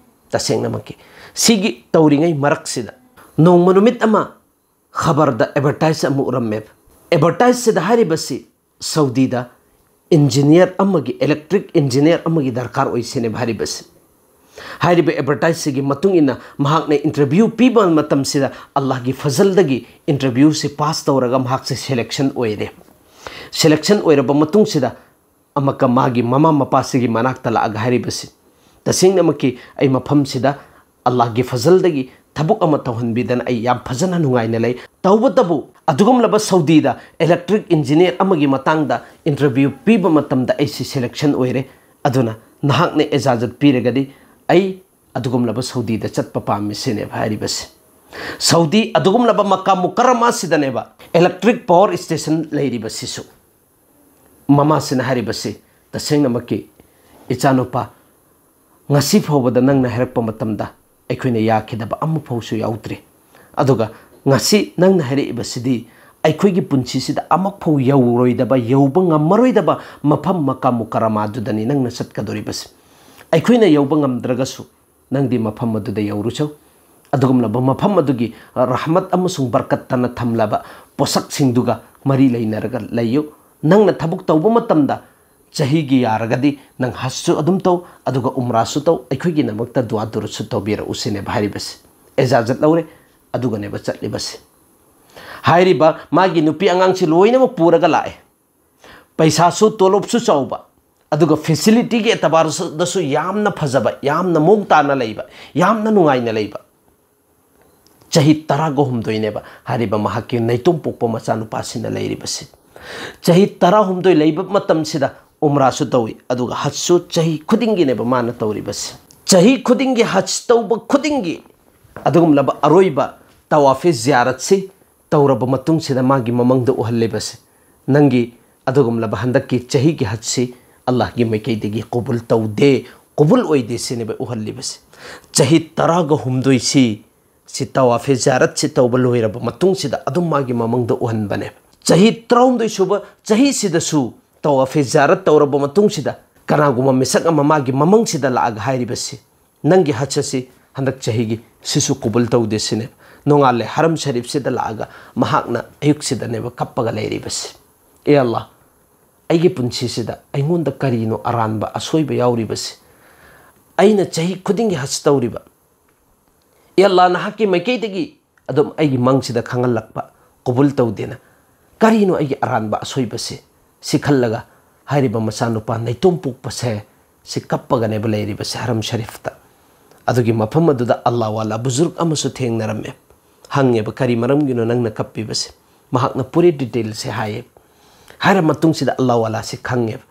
ꯇꯁꯦꯡꯅꯃꯛꯀꯤ ꯁꯤꯒꯤ ꯇꯧꯔꯤꯉꯩ ꯃꯔꯛꯁꯤꯗ ꯅꯣꯡꯃ ꯅꯨꯃꯤꯠ ꯑꯃ ꯈꯕꯔꯗ ꯑꯦꯗꯚꯔꯇꯥꯏꯖ ꯑꯃ ꯎꯔꯝꯃꯦꯕ꯫ ꯑꯦꯗꯚꯔꯇꯥꯏꯖꯁꯤꯗ ꯍꯥꯏꯔꯤꯕꯁꯤ ꯁꯧꯗꯤꯗ ꯏꯟꯖꯤꯅꯤꯌꯔ ꯑꯃꯒꯤ, ꯏꯂꯦꯛꯇ꯭ꯔꯤꯛ ꯏꯟꯖꯤꯅꯤꯌꯔ ꯑꯃꯒꯤ ꯗꯔꯀꯥꯔ ꯑꯣꯏ ꯁꯤꯅꯦꯕ ꯍꯥꯏꯔꯤꯕꯁꯤ꯫ ꯍꯥꯏꯔꯤꯕ ꯑꯦꯗꯚꯔꯇꯥꯏꯖꯁꯤꯒꯤ ꯃꯇꯨꯡ ꯏꯟꯅ ꯃꯍꯥꯛꯅ ꯏꯟꯇꯔꯚ꯭ꯌꯨ ꯄꯤꯕ ꯃꯇꯝꯁꯤꯗ ꯑꯜꯂꯥꯍꯒꯤ ꯐꯖꯜꯗꯒꯤ ꯏꯟꯇꯔꯚ꯭ꯌꯨꯁꯤ ꯄꯥꯁ ꯇꯧꯔꯒ ꯃꯍꯥꯛꯁꯦ ꯁꯦꯂꯦꯛꯁꯟ ꯑꯣꯏꯔꯦ꯫ ꯁꯦꯂꯦꯛꯁꯟ ꯑꯣꯏꯔꯕ ꯃꯇꯨꯡꯁꯤꯗ ꯑꯃꯨꯛꯀ ꯃꯥꯒꯤ ꯃꯃꯥ ꯃꯄꯥꯁꯤꯒꯤ ꯃꯅꯥꯛꯇ ꯂꯥꯛꯑꯒ ꯍꯥꯏꯔꯤꯕꯁꯤ, "ꯇꯁꯦꯡꯅꯃꯛꯀꯤ ꯑꯩ ꯃꯐꯝꯁꯤꯗ ꯑꯜꯂꯥꯍꯒꯤ ꯐꯖꯜꯗꯒꯤ ꯊꯕꯛ ꯑꯃ ꯇꯧꯍꯟꯕꯤꯗꯅ ꯑꯩ ꯌꯥꯝ ꯐꯖꯅ ꯅꯨꯡꯉꯥꯏꯅ ꯂꯩ꯫ ꯇꯧꯕꯇꯕꯨ ꯑꯗꯨꯒꯨꯝꯂꯕ ꯁꯧꯗꯤꯗ ꯏꯂꯦꯛꯇ꯭ꯔꯤꯛ ꯏꯟꯖꯤꯅꯤꯌꯔ ꯑꯃꯒꯤ ꯃꯇꯥꯡꯗ ꯏꯟꯇꯔꯚ꯭ꯌꯨ ꯄꯤꯕ ꯃꯇꯝꯗ ꯑꯩꯁꯤ ꯁꯦꯂꯦꯛꯁꯟ ꯑꯣꯏꯔꯦ꯫ ꯑꯗꯨꯅ ꯅꯍꯥꯛꯅ ꯏꯖꯥꯖꯠ ꯄꯤꯔꯒꯗꯤ ꯑꯩ ꯑꯗꯨꯒꯨꯝꯂꯕ ꯁꯧꯗꯤꯗ ꯆꯠꯄ ꯄꯥꯝꯃꯤ" ꯁꯤꯅꯦꯕ ꯍꯥꯏꯔꯤꯕꯁꯦ꯫ ꯁꯧꯗꯤ ꯑꯗꯨꯒꯨꯝꯂꯕ ꯃꯀꯥ ꯃꯨꯀꯔꯔꯃꯥꯁꯤꯗꯅꯦꯕ ꯏꯂꯦꯛꯇ꯭ꯔꯤꯛ ꯄꯥꯋꯔ ꯁ꯭ꯇꯦꯁꯟ ꯂꯩꯔꯤꯕꯁꯤꯁꯨ꯫ ꯃꯃꯥꯁꯤꯅ ꯍꯥꯏꯔꯤꯕꯁꯤ, "ꯇꯁꯦꯡꯅꯃꯛꯀꯤ ꯏꯆꯥꯅꯨꯄꯥ, ꯉꯁꯤ ꯐꯥꯎꯕꯗ ꯅꯪꯅ ꯍꯥꯏꯔꯛꯄ ꯃꯇꯝꯗ ꯑꯩꯈꯣꯏꯅ ꯌꯥꯈꯤꯗꯕ ꯑꯃꯐꯥꯎꯁꯨ ꯌꯥꯎꯗ꯭ꯔꯤ꯫ ꯑꯗꯨꯒ ꯉꯁꯤ ꯅꯪꯅ ꯍꯥꯏꯔꯛꯏꯕꯁꯤꯗꯤ ꯑꯩꯈꯣꯏꯒꯤ ꯄꯨꯟꯁꯤꯁꯤꯗ ꯑꯃꯨꯛꯐꯥꯎ ꯌꯧꯔꯣꯏꯗꯕ, ꯌꯧꯕ ꯉꯝꯃꯔꯣꯏꯗꯕ ꯃꯐꯝ ꯃꯀꯥ ꯃꯨꯀꯔꯔꯃꯥꯗꯨꯗꯅꯤ ꯅꯪꯅ ꯆꯠꯀꯗꯧꯔꯤꯕꯁꯤ꯫ ꯑꯩꯈꯣꯏꯅ ꯌꯧꯕ ꯉꯝꯗ꯭ꯔꯒꯁꯨ ꯅꯪꯗꯤ ꯃꯐꯝ ꯑꯗꯨꯗ ꯌꯧꯔꯨꯆꯣ꯫ ꯑꯗꯨꯒꯨꯝꯂꯕ ꯃꯐꯝ ꯑꯗꯨꯒꯤ ꯔꯍꯃꯠ ꯑꯃꯁꯨꯡ ꯕꯔꯀꯠꯇꯅ ꯊꯝꯂꯕ ꯄꯣꯠꯁꯛꯁꯤꯡꯗꯨꯒ ꯃꯔꯤ ꯂꯩꯅꯔꯒ ꯂꯩꯌꯨ꯫ ꯅꯪꯅ ꯊꯕꯛ ꯇꯧꯕ ꯃꯇꯝꯗ ꯆꯍꯤꯒꯤ ꯌꯥꯔꯒꯗꯤ ꯅꯪ ꯍꯖꯁꯨ ꯑꯗꯨꯝ ꯇꯧ, ꯑꯗꯨꯒ ꯎꯝꯔꯥꯁꯨ ꯇꯧ, ꯑꯩꯈꯣꯏꯒꯤꯗꯃꯛꯇ ꯗꯨꯋꯥ ꯗꯨꯔꯨꯠꯁꯨ ꯇꯧꯕꯤꯔꯛꯎ" ꯁꯤꯅꯦꯕ ꯍꯥꯏꯔꯤꯕꯁꯤ꯫ ꯏꯖꯥꯖꯠ ꯂꯧꯔꯦ, ꯑꯗꯨꯒꯅꯦꯕ ꯆꯠꯂꯤꯕꯁꯤ꯫ ꯍꯥꯏꯔꯤꯕ ꯃꯥꯒꯤ ꯅꯨꯄꯤ ꯑꯉꯥꯡꯁꯤ ꯂꯣꯏꯅꯃꯛ ꯄꯨꯔꯒ ꯂꯥꯛꯑꯦ꯫ ꯄꯩꯁꯥꯁꯨ, ꯇꯣꯂꯣꯞꯁꯨ ꯆꯥꯎꯕ, ꯑꯗꯨꯒ ꯐꯦꯁꯤꯂꯤꯇꯤꯒꯤ ꯑꯦꯇꯕꯥꯔꯗꯁꯨ ꯌꯥꯝꯅ ꯐꯖꯕ, ꯌꯥꯝꯅ ꯃꯑꯣꯡ ꯇꯥꯅ ꯂꯩꯕ, ꯌꯥꯝꯅ ꯅꯨꯡꯉꯥꯏꯅ ꯂꯩꯕ꯫ ꯆꯍꯤ ꯇꯔꯥꯒ ꯍꯨꯝꯗꯣꯏꯅꯦꯕ ꯍꯥꯏꯔꯤꯕ ꯃꯍꯥꯛꯀꯤ ꯅꯩꯇꯣꯝ ꯄꯣꯛꯄ ꯃꯆꯥꯅꯨꯄꯥꯁꯤꯅ ꯂꯩꯔꯤꯕꯁꯤ꯫ ꯆꯍꯤ ꯇꯔꯥꯍꯨꯝꯗꯣꯏ ꯂꯩꯕ ꯃꯇꯝꯁꯤꯗ ꯎꯝꯔꯥꯁꯨ ꯇꯧꯏ, ꯑꯗꯨꯒ ꯍꯖꯁꯨ ꯆꯍꯤ ꯈꯨꯗꯤꯡꯒꯤꯅꯦꯕ ꯃꯥꯅ ꯇꯧꯔꯤꯕꯁꯤ꯫ ꯆꯍꯤ ꯈꯨꯗꯤꯡꯒꯤ ꯍꯖ ꯇꯧꯕ ꯈꯨꯗꯤꯡꯒꯤ ꯑꯗꯨꯒꯨꯝꯂꯕ ꯑꯔꯣꯏꯕ ꯇꯋꯥꯐꯤ ꯖꯤꯌꯥꯔꯠꯁꯤ ꯇꯧꯔꯕ ꯃꯇꯨꯡꯁꯤꯗ ꯃꯥꯒꯤ ꯃꯃꯪꯗ ꯎꯍꯜꯂꯤꯕꯁꯦ, "ꯅꯪꯒꯤ ꯑꯗꯨꯒꯨꯝꯂꯕ ꯍꯟꯗꯛꯀꯤ ꯆꯍꯤꯒꯤ ꯍꯖꯁꯤ ꯑꯜꯂꯥꯍꯒꯤ ꯃꯥꯏꯀꯩꯗꯒꯤ ꯀꯕꯨꯜ ꯇꯧꯗꯦ, ꯀꯕꯨꯜ ꯑꯣꯏꯗꯦ" ꯁꯤꯅꯦꯕ ꯎꯍꯜꯂꯤꯕꯁꯦ꯫ ꯆꯍꯤ ꯇꯔꯥꯒ ꯍꯨꯝꯗꯣꯏꯁꯤ, ꯁꯤ ꯇꯋꯥꯐꯦ ꯖꯤꯌꯥꯔꯠꯁꯤ ꯇꯧꯕ ꯂꯣꯏꯔꯕ ꯃꯇꯨꯡꯁꯤꯗ ꯑꯗꯨꯝ ꯃꯥꯒꯤ ꯃꯃꯪꯗ ꯎꯍꯟꯕꯅꯦꯕ꯫ ꯆꯍꯤ ꯇꯔꯥꯍꯨꯝꯗꯣꯏ ꯁꯨꯕ ꯆꯍꯤꯁꯤꯗꯁꯨ ꯇꯋꯥꯐꯦ ꯖꯤꯌꯥꯔꯠ ꯇꯧꯔꯕ ꯃꯇꯨꯡꯁꯤꯗ ꯀꯅꯥꯒꯨꯝꯕ ꯃꯤꯁꯛ ꯑꯃ ꯃꯥꯒꯤ ꯃꯃꯪꯁꯤꯗ ꯂꯥꯛꯑꯒ ꯍꯥꯏꯔꯤꯕꯁꯤ, "ꯅꯪꯒꯤ ꯍꯖ ꯑꯁꯤ ꯍꯟꯗꯛ ꯆꯍꯤꯒꯤ ꯁꯤꯁꯨ ꯀꯕꯨꯜ ꯇꯧꯗꯦ" ꯁꯤꯅꯦꯕ꯫ ꯅꯣꯡꯉꯥꯜꯂꯦ, ꯍꯔꯝ ꯁꯔꯤꯐꯁꯤꯗ ꯂꯥꯛꯑꯒ ꯃꯍꯥꯛꯅ ꯑꯌꯨꯛꯁꯤꯗꯅꯦꯕ ꯀꯞꯄꯒ ꯂꯩꯔꯤꯕꯁꯤ, "ꯑꯦ ꯑꯜꯂꯥ, ꯑꯩꯒꯤ ꯄꯨꯟꯁꯤꯁꯤꯗ ꯑꯩꯉꯣꯟꯗ ꯀꯔꯤꯅꯣ ꯑꯔꯥꯟꯕ ꯑꯁꯣꯏꯕ ꯌꯥꯎꯔꯤꯕꯁꯤ? ꯑꯩꯅ ꯆꯍꯤ ꯈꯨꯗꯤꯡꯒꯤ ꯍꯖ ꯇꯧꯔꯤꯕ, ꯑꯦ ꯑꯜꯂꯥ, ꯅꯍꯥꯛꯀꯤ ꯃꯥꯏꯀꯩꯗꯒꯤ ꯑꯗꯨꯝ ꯑꯩꯒꯤ ꯃꯪꯁꯤꯗ ꯈꯪꯍꯜꯂꯛꯄ ꯀꯕꯨꯜ ꯇꯧꯗꯦꯅ, ꯀꯔꯤꯅꯣ ꯑꯩꯒꯤ ꯑꯔꯥꯟꯕ ꯑꯁꯣꯏꯕꯁꯦ?" ꯁꯤ ꯈꯜꯂꯒ ꯍꯥꯏꯔꯤꯕ ꯃꯆꯥꯅꯨꯄꯥ ꯅꯥꯏꯇꯣꯝ ꯄꯣꯛꯄꯁꯦ, ꯁꯤ ꯀꯞꯄꯒꯅꯦꯕ ꯂꯩꯔꯤꯕꯁꯦ ꯍꯔꯝ ꯁꯔꯤꯐꯇ꯫ ꯑꯗꯨꯒꯤ ꯃꯐꯝ ꯑꯗꯨꯗ ꯑꯜꯂꯥ ꯋꯥꯂꯥ ꯕꯨꯖꯨꯔꯒ ꯑꯃꯁꯨ ꯊꯦꯡꯅꯔꯝꯃꯦ꯫ ꯍꯪꯉꯦꯕ, "ꯀꯔꯤ ꯃꯔꯝꯒꯤꯅꯣ ꯅꯪꯅ ꯀꯞꯄꯤꯕꯁꯦ?" ꯃꯍꯥꯛꯅ ꯄꯨꯔꯤ ꯗꯤꯇꯦꯜꯁꯦ ꯍꯥꯏꯌꯦ꯫ ꯍꯥꯏꯔ ꯃꯇꯨꯡꯁꯤꯗ ꯑꯜꯂꯥ ꯋꯥꯂꯥꯁꯤ ꯈꯪꯉꯦꯕ꯫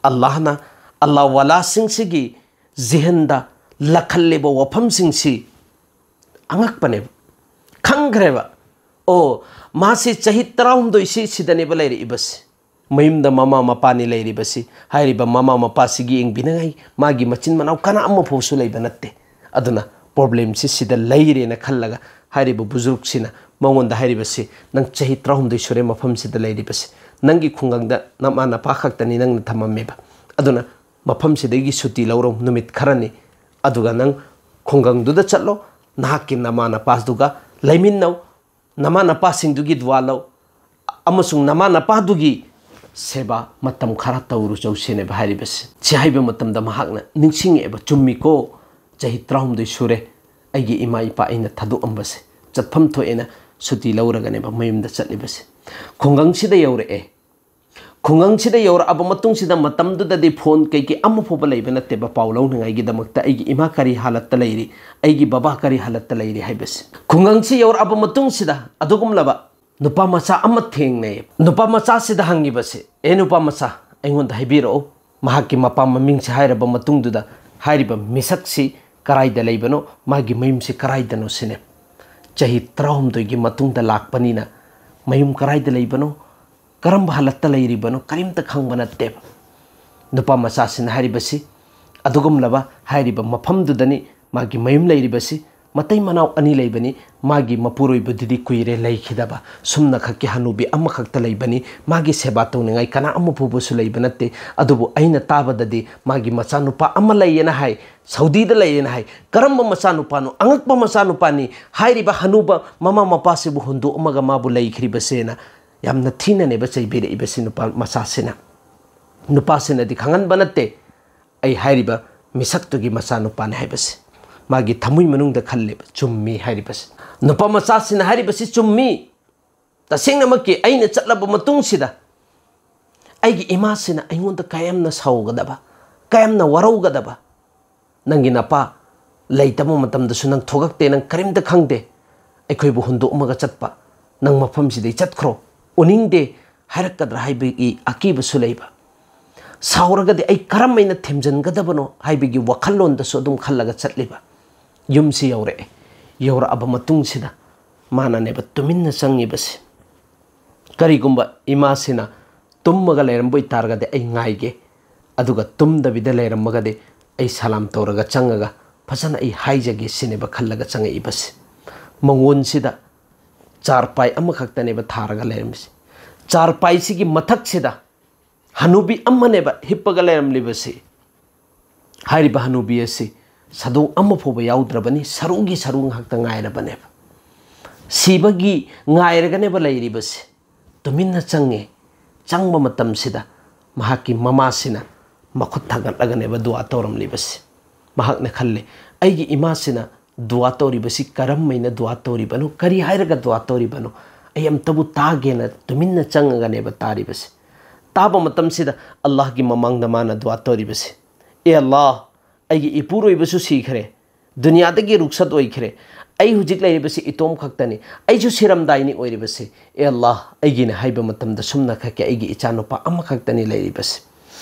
ꯑꯜꯂꯥꯍꯅ ꯑꯜꯂꯥ ꯋꯥꯂꯥꯁꯤꯡꯁꯤꯒꯤ ꯖꯤꯍꯟꯗ ꯂꯥꯛꯍꯜꯂꯤꯕ ꯋꯥꯐꯝꯁꯤꯡꯁꯤ ꯑꯉꯛꯄꯅꯦꯕ꯫ ꯈꯪꯈ꯭ꯔꯦꯕ, ꯑꯣ, ꯃꯥꯁꯤ ꯆꯍꯤ ꯇꯔꯥꯍꯨꯝꯗꯣꯏꯁꯤ ꯁꯤꯗꯅꯦꯕ ꯂꯩꯔꯛꯏꯕꯁꯦ꯫ ꯃꯌꯨꯝꯗ ꯃꯃꯥ ꯃꯄꯥꯅꯤ ꯂꯩꯔꯤꯕꯁꯤ, ꯍꯥꯏꯔꯤꯕ ꯃꯃꯥ ꯃꯄꯥꯁꯤꯒꯤ ꯌꯦꯡꯕꯤꯅꯉꯥꯏ ꯃꯥꯒꯤ ꯃꯆꯤꯟ ꯃꯅꯥꯎ ꯀꯅꯥ ꯑꯃꯐꯥꯎꯁꯨ ꯂꯩꯕ ꯅꯠꯇꯦ꯫ ꯑꯗꯨꯅ ꯄ꯭ꯔꯣꯕ꯭ꯂꯦꯝꯁꯤ ꯁꯤꯗ ꯂꯩꯔꯦꯅ ꯈꯜꯂꯒ ꯍꯥꯏꯔꯤꯕ ꯕꯨꯖꯨꯔꯨꯛꯁꯤꯅ ꯃꯉꯣꯟꯗ ꯍꯥꯏꯔꯤꯕꯁꯤ, "ꯅꯪ ꯆꯍꯤ ꯇꯔꯥꯍꯨꯝꯗꯣꯏ ꯁꯨꯔꯦ ꯃꯐꯝꯁꯤꯗ ꯂꯩꯔꯤꯕꯁꯤ, ꯅꯪꯒꯤ ꯈꯨꯡꯒꯪꯗ ꯅꯃꯥ ꯅꯄꯥ ꯈꯛꯇꯅꯤ ꯅꯪꯅ ꯊꯝꯃꯝꯃꯦꯕ, ꯑꯗꯨꯅ ꯃꯐꯝꯁꯤꯗꯒꯤ ꯁꯨꯇꯤ ꯂꯧꯔꯣ ꯅꯨꯃꯤꯠ ꯈꯔꯅꯤ, ꯑꯗꯨꯒ ꯅꯪ ꯈꯨꯡꯒꯪꯗꯨꯗ ꯆꯠꯂꯣ, ꯅꯍꯥꯛꯀꯤ ꯅꯃꯥ ꯅꯄꯥꯗꯨꯒ ꯂꯩꯃꯤꯟꯅꯧ, ꯅꯃꯥ ꯅꯄꯥꯁꯤꯡꯗꯨꯒꯤ ꯗꯨꯋꯥ ꯂꯧ, ꯑꯃꯁꯨꯡ ꯅꯃꯥ ꯅꯄꯥꯗꯨꯒꯤ ꯁꯦꯕꯥ ꯃꯇꯝ ꯈꯔ ꯇꯧꯔꯨꯆꯧ" ꯁꯤꯅꯦꯕ ꯍꯥꯏꯔꯤꯕꯁꯦ꯫ ꯁꯤ ꯍꯥꯏꯕ ꯃꯇꯝꯗ ꯃꯍꯥꯛꯅ ꯅꯤꯡꯁꯤꯡꯉꯛꯑꯦꯕ, "ꯆꯨꯝꯃꯤꯀꯣ, ꯆꯍꯤ ꯇꯔꯥꯍꯨꯝꯗꯣꯏ ꯁꯨꯔꯦ ꯑꯩꯒꯤ ꯏꯃꯥ ꯏꯄꯥ ꯑꯩꯅ ꯊꯥꯗꯣꯛꯑꯝꯕꯁꯦ, ꯆꯠꯐꯝ ꯊꯣꯛꯑꯦꯅ ꯁꯨꯇꯤ ꯂꯧꯔꯒꯅꯦꯕ ꯃꯌꯨꯝꯗ ꯆꯠꯂꯤꯕꯁꯦ"꯫ ꯈꯨꯡꯒꯪꯁꯤꯗ ꯌꯧꯔꯛꯑꯦ꯫ ꯈꯨꯡꯒꯪꯁꯤꯗ ꯌꯧꯔꯛꯑꯕ ꯃꯇꯨꯡꯁꯤꯗ ꯃꯇꯝꯗꯨꯗꯗꯤ ꯐꯣꯟ ꯀꯩꯀꯩ ꯑꯃ ꯐꯥꯎꯕ ꯂꯩꯕ ꯅꯠꯇꯦꯕ ꯄꯥꯎ ꯂꯧꯅꯉꯥꯏꯒꯤꯗꯃꯛꯇ꯫ "ꯑꯩꯒꯤ ꯏꯃꯥ ꯀꯔꯤ ꯍꯥꯂꯠꯇ ꯂꯩꯔꯤ, ꯑꯩꯒꯤ ꯕꯕꯥ ꯀꯔꯤ ꯍꯥꯂꯠꯇ ꯂꯩꯔꯤ" ꯍꯥꯏꯕꯁꯦ꯫ ꯈꯨꯡꯒꯪꯁꯤ ꯌꯧꯔꯛꯑꯕ ꯃꯇꯨꯡꯁꯤꯗ ꯑꯗꯨꯒꯨꯝꯂꯕ ꯅꯨꯄꯥ ꯃꯆꯥ ꯑꯃ ꯊꯦꯡꯅꯩ꯫ ꯅꯨꯄꯥ ꯃꯆꯥꯁꯤꯗ ꯍꯪꯉꯤꯕꯁꯦ, "ꯑꯦ ꯅꯨꯄꯥ ꯃꯆꯥ, ꯑꯩꯉꯣꯟꯗ ꯍꯥꯏꯕꯤꯔꯛꯎ, ꯃꯍꯥꯛꯀꯤ ꯃꯄꯥ ꯃꯃꯤꯡꯁꯦ" ꯍꯥꯏꯔꯕ ꯃꯇꯨꯡꯗꯨꯗ, "ꯍꯥꯏꯔꯤꯕ ꯃꯤꯁꯛꯁꯤ ꯀꯔꯥꯏꯗ ꯂꯩꯕꯅꯣ, ꯃꯥꯒꯤ ꯃꯌꯨꯝꯁꯤ ꯀꯔꯥꯏꯗꯅꯣ?" ꯁꯤꯅꯦ꯫ ꯆꯍꯤ ꯇꯔꯥꯍꯨꯝꯗꯣꯏꯒꯤ ꯃꯇꯨꯡꯗ ꯂꯥꯛꯄꯅꯤꯅ ꯃꯌꯨꯝ ꯀꯔꯥꯏꯗ ꯂꯩꯕꯅꯣ, ꯀꯔꯝꯕ ꯍꯥꯂꯠꯇ ꯂꯩꯔꯤꯕꯅꯣ ꯀꯔꯤꯝꯇ ꯈꯪꯕ ꯅꯠꯇꯦꯕ꯫ ꯅꯨꯄꯥ ꯃꯆꯥꯁꯤꯅ ꯍꯥꯏꯔꯤꯕꯁꯤ ꯑꯗꯨꯒꯨꯝꯂꯕ ꯍꯥꯏꯔꯤꯕ ꯃꯐꯝꯗꯨꯗꯅꯤ ꯃꯥꯒꯤ ꯃꯌꯨꯝ ꯂꯩꯔꯤꯕꯁꯤ꯫ ꯃꯇꯩ ꯃꯅꯥꯎ ꯑꯅꯤ ꯂꯩꯕꯅꯤ꯫ ꯃꯥꯒꯤ ꯃꯄꯨꯔꯣꯏꯕꯗꯨꯗꯤ ꯀꯨꯏꯔꯦ ꯂꯩꯈꯤꯗꯕ꯫ ꯁꯨꯝꯅꯈꯛꯀꯤ ꯍꯅꯨꯕꯤ ꯑꯃꯈꯛꯇ ꯂꯩꯕꯅꯤ꯫ ꯃꯥꯒꯤ ꯁꯦꯕꯥ ꯇꯧꯅꯤꯡꯉꯥꯏ ꯀꯅꯥ ꯑꯃ ꯐꯥꯎꯕꯁꯨ ꯂꯩꯕ ꯅꯠꯇꯦ꯫ ꯑꯗꯨꯕꯨ ꯑꯩꯅ ꯇꯥꯕꯗꯗꯤ ꯃꯥꯒꯤ ꯃꯆꯥꯅꯨꯄꯥ ꯑꯃ ꯂꯩꯌꯦꯅ ꯍꯥꯏ, ꯁꯥꯎꯗꯤꯗ ꯂꯩꯌꯦꯅ ꯍꯥꯏ꯫ ꯀꯔꯝꯕ ꯃꯆꯥꯅꯨꯄꯥꯅꯣ? ꯑꯉꯛꯄ ꯃꯆꯥꯅꯨꯄꯥꯅꯤ꯫ ꯍꯥꯏꯔꯤꯕ ꯍꯅꯨꯕ ꯃꯃꯥ ꯃꯄꯥꯁꯤꯕꯨ ꯍꯨꯟꯗꯣꯛꯑꯝꯃꯒ ꯃꯥꯕꯨ ꯂꯩꯈ꯭ꯔꯤꯕꯁꯦꯅ ꯌꯥꯝꯅ ꯊꯤꯅꯅꯦꯕ ꯆꯩꯕꯤꯔꯛꯏꯕꯁꯤ ꯅꯨꯄꯥ ꯃꯆꯥꯁꯤꯅ꯫ ꯅꯨꯄꯥꯁꯤꯅꯗꯤ ꯈꯪꯍꯟꯕ ꯅꯠꯇꯦ꯫ ꯑꯩ ꯍꯥꯏꯔꯤꯕ ꯃꯤꯁꯛꯇꯨꯒꯤ ꯃꯆꯥꯅꯨꯄꯥꯅꯤ ꯍꯥꯏꯕꯁꯦ ꯃꯥꯒꯤ ꯊꯃꯣꯏ ꯃꯅꯨꯡꯗ ꯈꯜꯂꯦꯕ, ꯆꯨꯝꯃꯤ ꯍꯥꯏꯔꯤꯕꯁꯦ꯫ ꯅꯨꯄꯥ ꯃꯆꯥꯁꯤꯅ ꯍꯥꯏꯔꯤꯕꯁꯤ ꯆꯨꯝꯃꯤ꯫ ꯇꯁꯦꯡꯅꯃꯛꯀꯤ ꯑꯩꯅ ꯆꯠꯂꯕ ꯃꯇꯨꯡꯁꯤꯗ ꯑꯩꯒꯤ ꯏꯃꯥꯁꯤꯅ ꯑꯩꯉꯣꯟꯗ ꯀꯌꯥꯝꯅ ꯁꯥꯎꯒꯗꯕ, ꯀꯌꯥꯝꯅ ꯋꯥꯔꯧꯒꯗꯕ꯫ ꯅꯪꯒꯤ ꯅꯄꯥ ꯂꯩꯇꯕ ꯃꯇꯝꯗꯁꯨ ꯅꯪ ꯊꯣꯛꯂꯛꯇꯦ, ꯅꯪ ꯀꯔꯤꯝꯇ ꯈꯪꯗꯦ꯫ ꯑꯩꯈꯣꯏꯕꯨ ꯍꯨꯟꯗꯣꯛꯑꯝꯃꯒ ꯆꯠꯄ, ꯅꯪ ꯃꯐꯝꯁꯤꯗꯩ ꯆꯠꯈ꯭ꯔꯣ, ꯎꯅꯤꯡꯗꯦ ꯍꯥꯏꯔꯛꯀꯗ꯭ꯔꯥ ꯍꯥꯏꯕꯒꯤ ꯑꯀꯤꯕꯁꯨ ꯂꯩꯕ꯫ ꯁꯥꯎꯔꯒꯗꯤ ꯑꯩ ꯀꯔꯝ ꯍꯥꯏꯅ ꯊꯦꯝꯖꯤꯟꯒꯗꯕꯅꯣ ꯍꯥꯏꯕꯒꯤ ꯋꯥꯈꯜꯂꯣꯟꯗꯁꯨ ꯑꯗꯨꯝ ꯈꯜꯂꯒ ꯆꯠꯂꯤꯕ꯫ ꯌꯨꯝꯁꯤ ꯌꯧꯔꯛꯑꯦ꯫ ꯌꯧꯔꯛꯑꯕ ꯃꯇꯨꯡꯁꯤꯗ ꯃꯥꯅꯅꯦꯕ ꯇꯨꯃꯤꯟꯅ ꯆꯪꯉꯤꯕꯁꯦ꯫ ꯀꯔꯤꯒꯨꯝꯕ ꯏꯃꯥꯁꯤꯅ ꯇꯨꯝꯃꯒ ꯂꯩꯔꯝꯕ ꯑꯣꯏꯇꯥꯔꯒꯗꯤ ꯑꯩ ꯉꯥꯏꯒꯦ, ꯑꯗꯨꯒ ꯇꯨꯝꯗꯕꯤꯗ ꯂꯩꯔꯝꯃꯒꯗꯤ ꯑꯩ ꯁꯂꯥꯝ ꯇꯧꯔꯒ ꯆꯪꯉꯒ ꯐꯖꯅ ꯑꯩ ꯍꯥꯏꯖꯒꯦ ꯁꯤꯅꯦꯕ ꯈꯜꯂꯒ ꯆꯪꯉꯛꯏꯕꯁꯦ꯫ ꯃꯉꯣꯟꯁꯤꯗ ꯆꯥꯔꯄꯥꯏ ꯑꯃꯈꯛꯇꯅꯦꯕ ꯊꯥꯔꯒ ꯂꯩꯔꯝꯃꯤꯁꯦ꯫ ꯆꯥꯔꯄꯥꯏꯁꯤꯒꯤ ꯃꯊꯛꯁꯤꯗ ꯍꯅꯨꯕꯤ ꯑꯃꯅꯦꯕ ꯍꯤꯞꯄꯒ ꯂꯩꯔꯝꯂꯤꯕꯁꯤ꯫ ꯍꯥꯏꯔꯤꯕ ꯍꯅꯨꯕꯤ ꯑꯁꯤ ꯁꯥꯗꯣꯡ ꯑꯃ ꯐꯥꯎꯕ ꯌꯥꯎꯗ꯭ꯔꯕꯅꯤ, ꯁꯔꯨꯒꯤ ꯁꯔꯨ ꯉꯥꯛꯇ ꯉꯥꯏꯔꯕꯅꯦꯕ꯫ ꯁꯤꯕꯒꯤ ꯉꯥꯏꯔꯒꯅꯦꯕ ꯂꯩꯔꯤꯕꯁꯤ꯫ ꯇꯨꯃꯤꯟꯅ ꯆꯪꯉꯦ꯫ ꯆꯪꯕ ꯃꯇꯝꯁꯤꯗ ꯃꯍꯥꯛꯀꯤ ꯃꯃꯥꯁꯤꯅ ꯃꯈꯨꯠ ꯊꯥꯡꯒꯠꯂꯒꯅꯦꯕ ꯗꯨꯋꯥ ꯇꯧꯔꯝꯂꯤꯕꯁꯤ꯫ ꯃꯍꯥꯛꯅ ꯈꯜꯂꯦ, "ꯑꯩꯒꯤ ꯏꯃꯥꯁꯤꯅ ꯗꯨꯋꯥ ꯇꯧꯔꯤꯕꯁꯤ ꯀꯔꯝꯃꯥꯏꯅ ꯗꯨꯋꯥ ꯇꯧꯔꯤꯕꯅꯣ? ꯀꯔꯤ ꯍꯥꯏꯔꯒ ꯗꯨꯋꯥ ꯇꯧꯔꯤꯕꯅꯣ? ꯑꯩ ꯑꯝꯇꯕꯨ ꯇꯥꯒꯦꯅ" ꯇꯨꯃꯤꯟꯅ ꯆꯪꯉꯒꯅꯦꯕ ꯇꯥꯔꯤꯕꯁꯤ꯫ ꯇꯥꯕ ꯃꯇꯝꯁꯤꯗ ꯑꯜꯂꯥꯍꯒꯤ ꯃꯃꯥꯡꯗ ꯃꯥꯅ ꯗꯨꯋꯥ ꯇꯧꯔꯤꯕꯁꯤ, "ꯑꯦ ꯑꯜꯂꯥꯍ, ꯑꯩꯒꯤ ꯏꯄꯨꯔꯣꯏꯕꯁꯨ ꯁꯤꯈ꯭ꯔꯦ, ꯗꯨꯅꯤꯌꯥꯗꯒꯤ ꯔꯨꯛꯁꯠ ꯑꯣꯏꯈ꯭ꯔꯦ, ꯑꯩ ꯍꯧꯖꯤꯛ ꯂꯩꯔꯤꯕꯁꯤ ꯏꯇꯣꯝ ꯈꯛꯇꯅꯤ, ꯑꯩꯁꯨ ꯁꯤꯔꯝꯗꯥꯏꯅꯤ ꯑꯣꯏꯔꯤꯕꯁꯦ꯫ ꯑꯦ ꯑꯜꯂꯥꯍ, ꯑꯩꯒꯤꯅ ꯍꯥꯏꯕ ꯃꯇꯝꯗ ꯁꯨꯝꯅ ꯈꯛꯀꯤ ꯑꯩꯒꯤ ꯏꯆꯥꯅꯨꯄꯥ ꯑꯃꯈꯛꯇꯅꯤ ꯂꯩꯔꯤꯕꯁꯦ꯫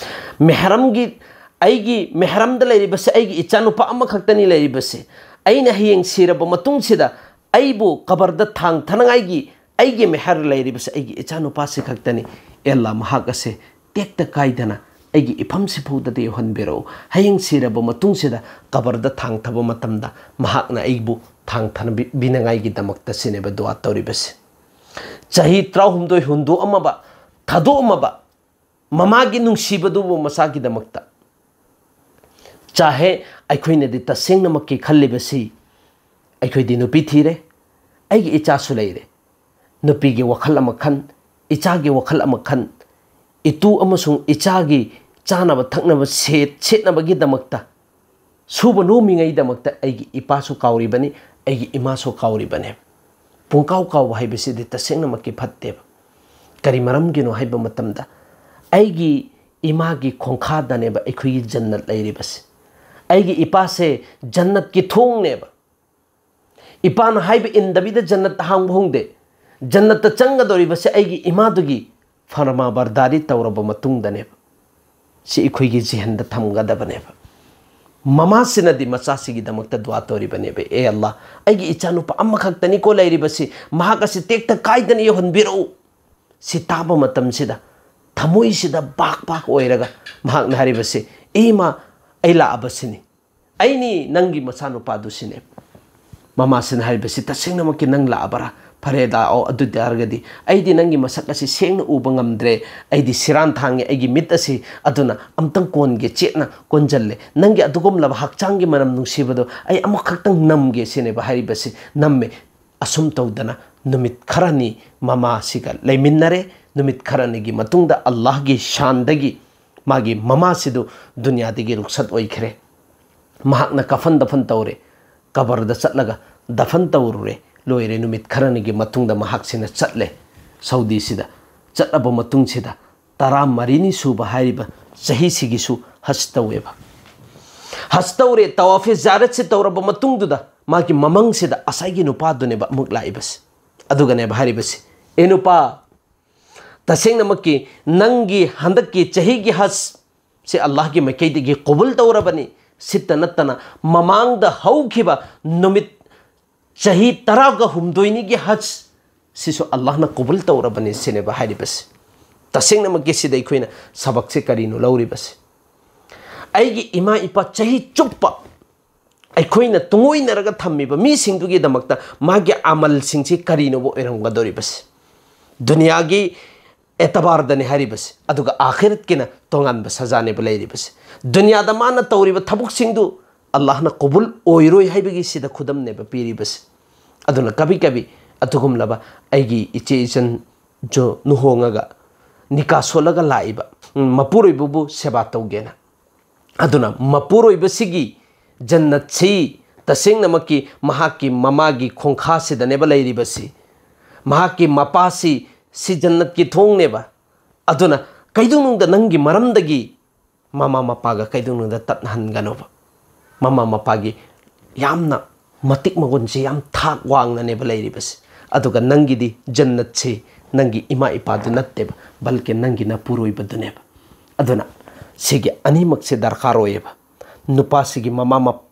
ꯃꯦꯍꯔꯝꯒꯤ, ꯑꯩꯒꯤ ꯃꯦꯍꯔꯝꯗ ꯂꯩꯔꯤꯕꯁꯦ ꯑꯩꯒꯤ ꯏꯆꯥꯅꯨꯄꯥ ꯑꯃꯈꯛꯇꯅꯤ ꯂꯩꯔꯤꯕꯁꯦ꯫ ꯑꯩꯅ ꯍꯌꯦꯡ ꯁꯤꯔꯕ ꯃꯇꯨꯡꯁꯤꯗ ꯑꯩꯕꯨ ꯀꯕꯔꯗ ꯊꯥꯡꯊꯅꯉꯥꯏꯒꯤ ꯑꯩꯒꯤ ꯃꯦꯍꯔ ꯂꯩꯔꯤꯕꯁꯦ ꯑꯩꯒꯤ ꯏꯆꯥꯅꯨꯄꯥꯁꯤ ꯈꯛꯇꯅꯤ꯫ ꯑꯦ ꯑꯜꯂꯥ, ꯃꯍꯥꯛ ꯑꯁꯦ ꯇꯦꯛꯇ ꯀꯥꯏꯗꯅ ꯑꯩꯒꯤ ꯏꯐꯝꯁꯤ ꯐꯥꯎꯗꯗꯤ ꯌꯧꯍꯟꯕꯤꯔꯛꯎ꯫ ꯍꯌꯦꯡ ꯁꯤꯔꯕ ꯃꯇꯨꯡꯁꯤꯗ ꯀꯕꯔꯗ ꯊꯥꯡꯊꯕ ꯃꯇꯝꯗ ꯃꯍꯥꯛꯅ ꯑꯩꯕꯨ ꯊꯥꯡꯊꯅꯕꯤꯅꯉꯥꯏꯒꯤꯗꯃꯛꯇ ꯁꯤꯅꯦꯕ ꯗꯨꯋꯥ ꯇꯧꯔꯤꯕꯁꯤ꯫ ꯆꯍꯤ ꯇꯔꯥꯍꯨꯝꯗꯣꯏ ꯍꯨꯟꯗꯣꯛꯑꯝꯃꯕ, ꯊꯥꯗꯣꯛꯑꯝꯃꯕ ꯃꯃꯥꯒꯤ ꯅꯨꯡꯁꯤꯕꯗꯨꯕꯨ ꯃꯆꯥꯒꯤꯗꯃꯛꯇ꯫ ꯆꯥꯍꯦ, ꯑꯩꯈꯣꯏꯅꯗꯤ ꯇꯁꯦꯡꯅꯃꯛꯀꯤ ꯈꯜꯂꯤꯕꯁꯤ, ꯑꯩꯈꯣꯏꯗꯤ ꯅꯨꯄꯤ ꯊꯤꯔꯦ, ꯑꯩꯒꯤ ꯏꯆꯥꯁꯨ ꯂꯩꯔꯦ꯫ ꯅꯨꯄꯤꯒꯤ ꯋꯥꯈꯜ ꯑꯃ ꯈꯟ, ꯏꯆꯥꯒꯤ ꯋꯥꯈꯜ ꯑꯃ ꯈꯟ, ꯏꯇꯨ ꯑꯃꯁꯨꯡ ꯏꯆꯥꯒꯤ ꯆꯥꯅꯕ ꯊꯛꯅꯕ ꯁꯦꯠ-, ꯁꯦꯠꯅꯕꯒꯤꯗꯃꯛꯇ ꯁꯨꯕ ꯅꯣꯝꯃꯤꯉꯩꯗꯃꯛꯇ ꯑꯩꯒꯤ ꯏꯄꯥꯁꯨ ꯀꯥꯎꯔꯤꯕꯅꯤ, ꯑꯩꯒꯤ ꯏꯃꯥꯁꯨ ꯀꯥꯎꯔꯤꯕꯅꯦ꯫ ꯄꯨꯡꯀꯥꯎ ꯀꯥꯎꯕ ꯍꯥꯏꯕꯁꯤꯗꯤ ꯇꯁꯦꯡꯅꯃꯛꯀꯤ ꯐꯠꯇꯦꯕ꯫ ꯀꯔꯤ ꯃꯔꯝꯒꯤꯅꯣ ꯍꯥꯏꯕ ꯃꯇꯝꯗ, ꯑꯩꯒꯤ ꯏꯃꯥꯒꯤ ꯈꯣꯡꯈꯥꯗꯅꯦꯕ ꯑꯩꯈꯣꯏꯒꯤ ꯖꯟꯅꯠ ꯂꯩꯔꯤꯕꯁꯦ꯫ ꯑꯩꯒꯤ ꯏꯄꯥꯁꯦ ꯖꯟꯅꯠꯀꯤ ꯊꯣꯡꯅꯦꯕ꯫ ꯏꯄꯥꯅ ꯍꯥꯏꯕ ꯏꯟꯗꯕꯤꯗ ꯖꯟꯅꯠꯇ ꯍꯥꯡꯕ ꯍꯣꯡꯗꯦ꯫ ꯖꯟꯅꯠꯇ ꯆꯪꯒꯗꯧꯔꯤꯕꯁꯦ ꯑꯩꯒꯤ ꯏꯃꯥꯗꯨꯒꯤ ꯐꯔꯃꯥꯕꯔꯗꯥꯔꯤ ꯇꯧꯔꯕ ꯃꯇꯨꯡꯗꯅꯦꯕ꯫ ꯁꯤ ꯑꯩꯈꯣꯏꯒꯤ ꯖꯤꯍꯟꯗ ꯊꯝꯒꯗꯕꯅꯦꯕ꯫ ꯃꯃꯥꯁꯤꯅꯗꯤ ꯃꯆꯥꯁꯤꯒꯤꯗꯃꯛꯇ ꯗꯨꯋꯥ ꯇꯧꯔꯤꯕꯅꯦꯕ, "ꯑꯦ ꯑꯜꯂꯥ, ꯑꯩꯒꯤ ꯏꯆꯥꯅꯨꯄꯥ ꯑꯃꯈꯛꯇꯅꯤꯀꯣ ꯂꯩꯔꯤꯕꯁꯤ, ꯃꯍꯥꯛ ꯑꯁꯤ ꯇꯦꯛꯇ ꯀꯥꯏꯗꯅ ꯌꯧꯍꯟꯕꯤꯔꯛꯎ"꯫ ꯁꯤ ꯇꯥꯕ ꯃꯇꯝꯁꯤꯗ ꯊꯃꯣꯏꯁꯤꯗ ꯕꯥꯛ ꯕꯥꯛ ꯑꯣꯏꯔꯒ ꯃꯍꯥꯛꯅ ꯍꯥꯏꯔꯤꯕꯁꯤ, "ꯑꯦ ꯏꯃꯥ, ꯑꯩ ꯂꯥꯛꯑꯕꯁꯤꯅꯤ, ꯑꯩꯅꯤ ꯅꯪꯒꯤ ꯃꯆꯥꯅꯨꯄꯥꯗꯨ" ꯁꯤꯅꯦ꯫ ꯃꯃꯥꯁꯤꯅ ꯍꯥꯏꯔꯤꯕꯁꯤ, "ꯇꯁꯦꯡꯅꯃꯛꯀꯤ ꯅꯪ ꯂꯥꯛꯑꯕꯔꯥ? ꯐꯔꯦ, ꯂꯥꯛꯑꯣ, ꯑꯗꯨ ꯇꯥꯔꯒꯗꯤ ꯑꯩꯗꯤ ꯅꯪꯒꯤ ꯃꯁꯛ ꯑꯁꯤ ꯁꯦꯡꯅ ꯎꯕ ꯉꯝꯗ꯭ꯔꯦ, ꯑꯩꯗꯤ ꯁꯤꯔꯥꯟ ꯊꯥꯡꯉꯦ ꯑꯩꯒꯤ ꯃꯤꯠ ꯑꯁꯤ, ꯑꯗꯨꯅ ꯑꯝꯇꯪ ꯀꯣꯟꯒꯦ, ꯆꯦꯠꯅ ꯀꯣꯟꯖꯜꯂꯦ, ꯅꯪꯒꯤ ꯑꯗꯨꯒꯨꯝꯂꯕ ꯍꯛꯆꯥꯡꯒꯤ ꯃꯅꯝ ꯅꯨꯡꯁꯤꯕꯗꯣ ꯑꯩ ꯑꯃꯈꯛꯇꯪ ꯅꯝꯒꯦ" ꯁꯤꯅꯦꯕ ꯍꯥꯏꯔꯤꯕꯁꯤ꯫ ꯅꯝꯃꯦ꯫ ꯑꯁꯨꯝ ꯇꯧꯗꯅ ꯅꯨꯃꯤꯠ ꯈꯔꯅꯤ ꯃꯃꯥꯁꯤꯒ ꯂꯩꯃꯤꯟꯅꯔꯦ꯫ ꯅꯨꯃꯤꯠ ꯈꯔꯅꯤꯒꯤ ꯃꯇꯨꯡꯗ ꯑꯜꯂꯥꯍꯒꯤ ꯁꯥꯟꯗꯒꯤ ꯃꯥꯒꯤ ꯃꯃꯥꯁꯤꯗꯨ ꯗꯨꯅꯤꯌꯥꯗꯒꯤ ꯔꯨꯛꯁꯠ ꯑꯣꯏꯈ꯭ꯔꯦ꯫ ꯃꯍꯥꯛꯅ ꯀꯐꯟ ꯗꯐꯟ ꯇꯧꯔꯦ, ꯀꯕꯔꯗ ꯆꯠꯂꯒ ꯗꯐꯟ ꯇꯧꯔꯨꯔꯦ꯫ ꯂꯣꯏꯔꯦ, ꯅꯨꯃꯤꯠ ꯈꯔꯅꯤꯒꯤ ꯃꯇꯨꯡꯗ ꯃꯍꯥꯛꯁꯤꯅ ꯆꯠꯂꯦ ꯁꯥꯎꯗꯤꯁꯤꯗ꯫ ꯆꯠꯂꯕ ꯃꯇꯨꯡꯁꯤꯗ ꯇꯔꯥꯃꯔꯤꯅꯤ ꯁꯨꯕ ꯍꯥꯏꯔꯤꯕ ꯆꯍꯤꯁꯤꯒꯤꯁꯨ ꯍꯖ ꯇꯧꯋꯦꯕ꯫ ꯍꯖ ꯇꯧꯔꯦ, ꯇꯋꯥꯐꯦ ꯖꯤꯌꯥꯔꯠꯁꯤ ꯇꯧꯔꯕ ꯃꯇꯨꯡꯗꯨꯗ ꯃꯥꯒꯤ ꯃꯃꯪꯁꯤꯗ ꯉꯁꯥꯏꯒꯤ ꯅꯨꯄꯥꯗꯨꯅꯦꯕ ꯑꯃꯨꯛ ꯂꯥꯛꯏꯕꯁꯤ꯫ ꯑꯗꯨꯒꯅꯦꯕ ꯍꯥꯏꯔꯤꯕꯁꯤ, "ꯑꯦ ꯅꯨꯄꯥ, ꯇꯁꯦꯡꯅꯃꯛꯀꯤ ꯅꯪꯒꯤ ꯍꯟꯗꯛꯀꯤ ꯆꯍꯤꯒꯤ ꯍꯖ ꯁꯤ ꯑꯜꯂꯥꯍꯒꯤ ꯃꯥꯏꯀꯩꯗꯒꯤ ꯀꯕꯨꯜ ꯇꯧꯔꯕꯅꯤ꯫ ꯁꯤꯇ ꯅꯠꯇꯅ ꯃꯃꯥꯡꯗ ꯍꯧꯈꯤꯕ ꯅꯨꯃꯤꯠ ꯆꯍꯤ ꯇꯔꯥꯒ ꯍꯨꯝꯗꯣꯏꯅꯤꯒꯤ ꯍꯖ ꯁꯤꯁꯨ ꯑꯜꯂꯥꯍꯅ ꯀꯕꯨꯜ ꯇꯧꯔꯕꯅꯤ ꯁꯤꯅꯦꯕ ꯍꯥꯏꯔꯤꯕꯁꯤ꯫ ꯇꯁꯦꯡꯅꯃꯛꯀꯤ ꯁꯤꯗ ꯑꯩꯈꯣꯏꯅ ꯁꯕꯛꯁꯦ ꯀꯔꯤꯅꯣ ꯂꯧꯔꯤꯕꯁꯤ? ꯑꯩꯒꯤ ꯏꯃꯥ ꯏꯄꯥ ꯆꯍꯤ ꯆꯨꯞꯄ ꯑꯩꯈꯣꯏꯅ ꯇꯨꯡꯑꯣꯏꯅꯔꯒ ꯊꯝꯃꯤꯕ ꯃꯤꯁꯤꯡꯗꯨꯒꯤꯗꯃꯛꯇ ꯃꯥꯒꯤ ꯑꯃꯜꯁꯤꯡꯁꯤ ꯀꯔꯤꯅꯣꯕ ꯑꯣꯏꯔꯝꯒꯗꯧꯔꯤꯕꯁꯤ? ꯗꯨꯅꯤꯌꯥꯒꯤ ꯑꯦꯇꯕꯥꯔꯗꯅꯤ ꯍꯥꯏꯔꯤꯕꯁꯤ, ꯑꯗꯨꯒ ꯑꯥꯈꯤꯔꯠꯀꯤꯅ ꯇꯣꯉꯥꯟꯕ ꯁꯖꯥꯅꯦꯕ ꯂꯩꯔꯤꯕꯁꯤ꯫ ꯗꯨꯅꯤꯌꯥꯗ ꯃꯥꯅ ꯇꯧꯔꯤꯕ ꯊꯕꯛꯁꯤꯡꯗꯨ ꯑꯜꯂꯥꯍꯅ ꯀꯕꯨꯜ ꯑꯣꯏꯔꯣꯏ ꯍꯥꯏꯕꯒꯤ ꯁꯤꯗ ꯈꯨꯗꯝꯅꯦꯕ ꯄꯤꯔꯤꯕꯁꯤ꯫ ꯑꯗꯨꯅ ꯀꯕꯤ ꯀꯕꯤ ꯑꯗꯨꯒꯨꯝꯂꯕ ꯑꯩꯒꯤ ꯏꯆꯦ ꯏꯆꯟ ꯖꯣ ꯂꯨꯍꯣꯡꯉꯒ ꯅꯤꯀꯥ ꯁꯣꯜꯂꯒ ꯂꯥꯛꯏꯕ, ꯎꯝ, ꯃꯄꯨꯔꯣꯏꯕꯕꯨ ꯁꯦꯕꯥ ꯇꯧꯒꯦꯅ, ꯑꯗꯨꯅ ꯃꯄꯨꯔꯣꯏꯕꯁꯤꯒꯤ ꯖꯟꯅꯠꯁꯤ ꯇꯁꯦꯡꯅꯃꯛꯀꯤ ꯃꯍꯥꯛꯀꯤ ꯃꯃꯥꯒꯤ ꯈꯣꯡꯈꯥꯁꯤꯗꯅꯦꯕ ꯂꯩꯔꯤꯕꯁꯤ꯫ ꯃꯍꯥꯛꯀꯤ ꯃꯄꯥꯁꯤ ꯁꯤ ꯖꯟꯅꯠꯀꯤ ꯊꯣꯡꯅꯦꯕ꯫ ꯑꯗꯨꯅ ꯀꯩꯗꯧꯅꯨꯡꯗ ꯅꯪꯒꯤ ꯃꯔꯝꯗꯒꯤ ꯃꯃꯥ ꯃꯄꯥꯒ ꯀꯩꯗꯧꯅꯨꯡꯗ ꯇꯠꯅꯍꯟꯒꯅꯣꯕ꯫ ꯃꯃꯥ ꯃꯄꯥꯒꯤ ꯌꯥꯝꯅ ꯃꯇꯤꯛ ꯃꯒꯨꯟꯁꯤ ꯌꯥꯝ ꯊꯥꯛ ꯋꯥꯡꯅꯅꯦꯕ ꯂꯩꯔꯤꯕꯁꯤ꯫ ꯑꯗꯨꯒ ꯅꯪꯒꯤꯗꯤ ꯖꯟꯅꯠꯁꯤ ꯅꯪꯒꯤ ꯏꯃꯥ ꯏꯄꯥꯗꯨ ꯅꯠꯇꯦꯕ, ꯕꯜꯀꯤ ꯅꯪꯒꯤ ꯅꯄꯨꯔꯣꯏꯕꯗꯨꯅꯦꯕ꯫ ꯑꯗꯨꯅ ꯁꯤꯒꯤ ꯑꯅꯤꯃꯛꯁꯦ ꯗꯔꯀꯥꯔ ꯑꯣꯏꯌꯦꯕ꯫ ꯅꯨꯄꯥꯁꯤꯒꯤ ꯃꯃꯥ ꯃꯞ-,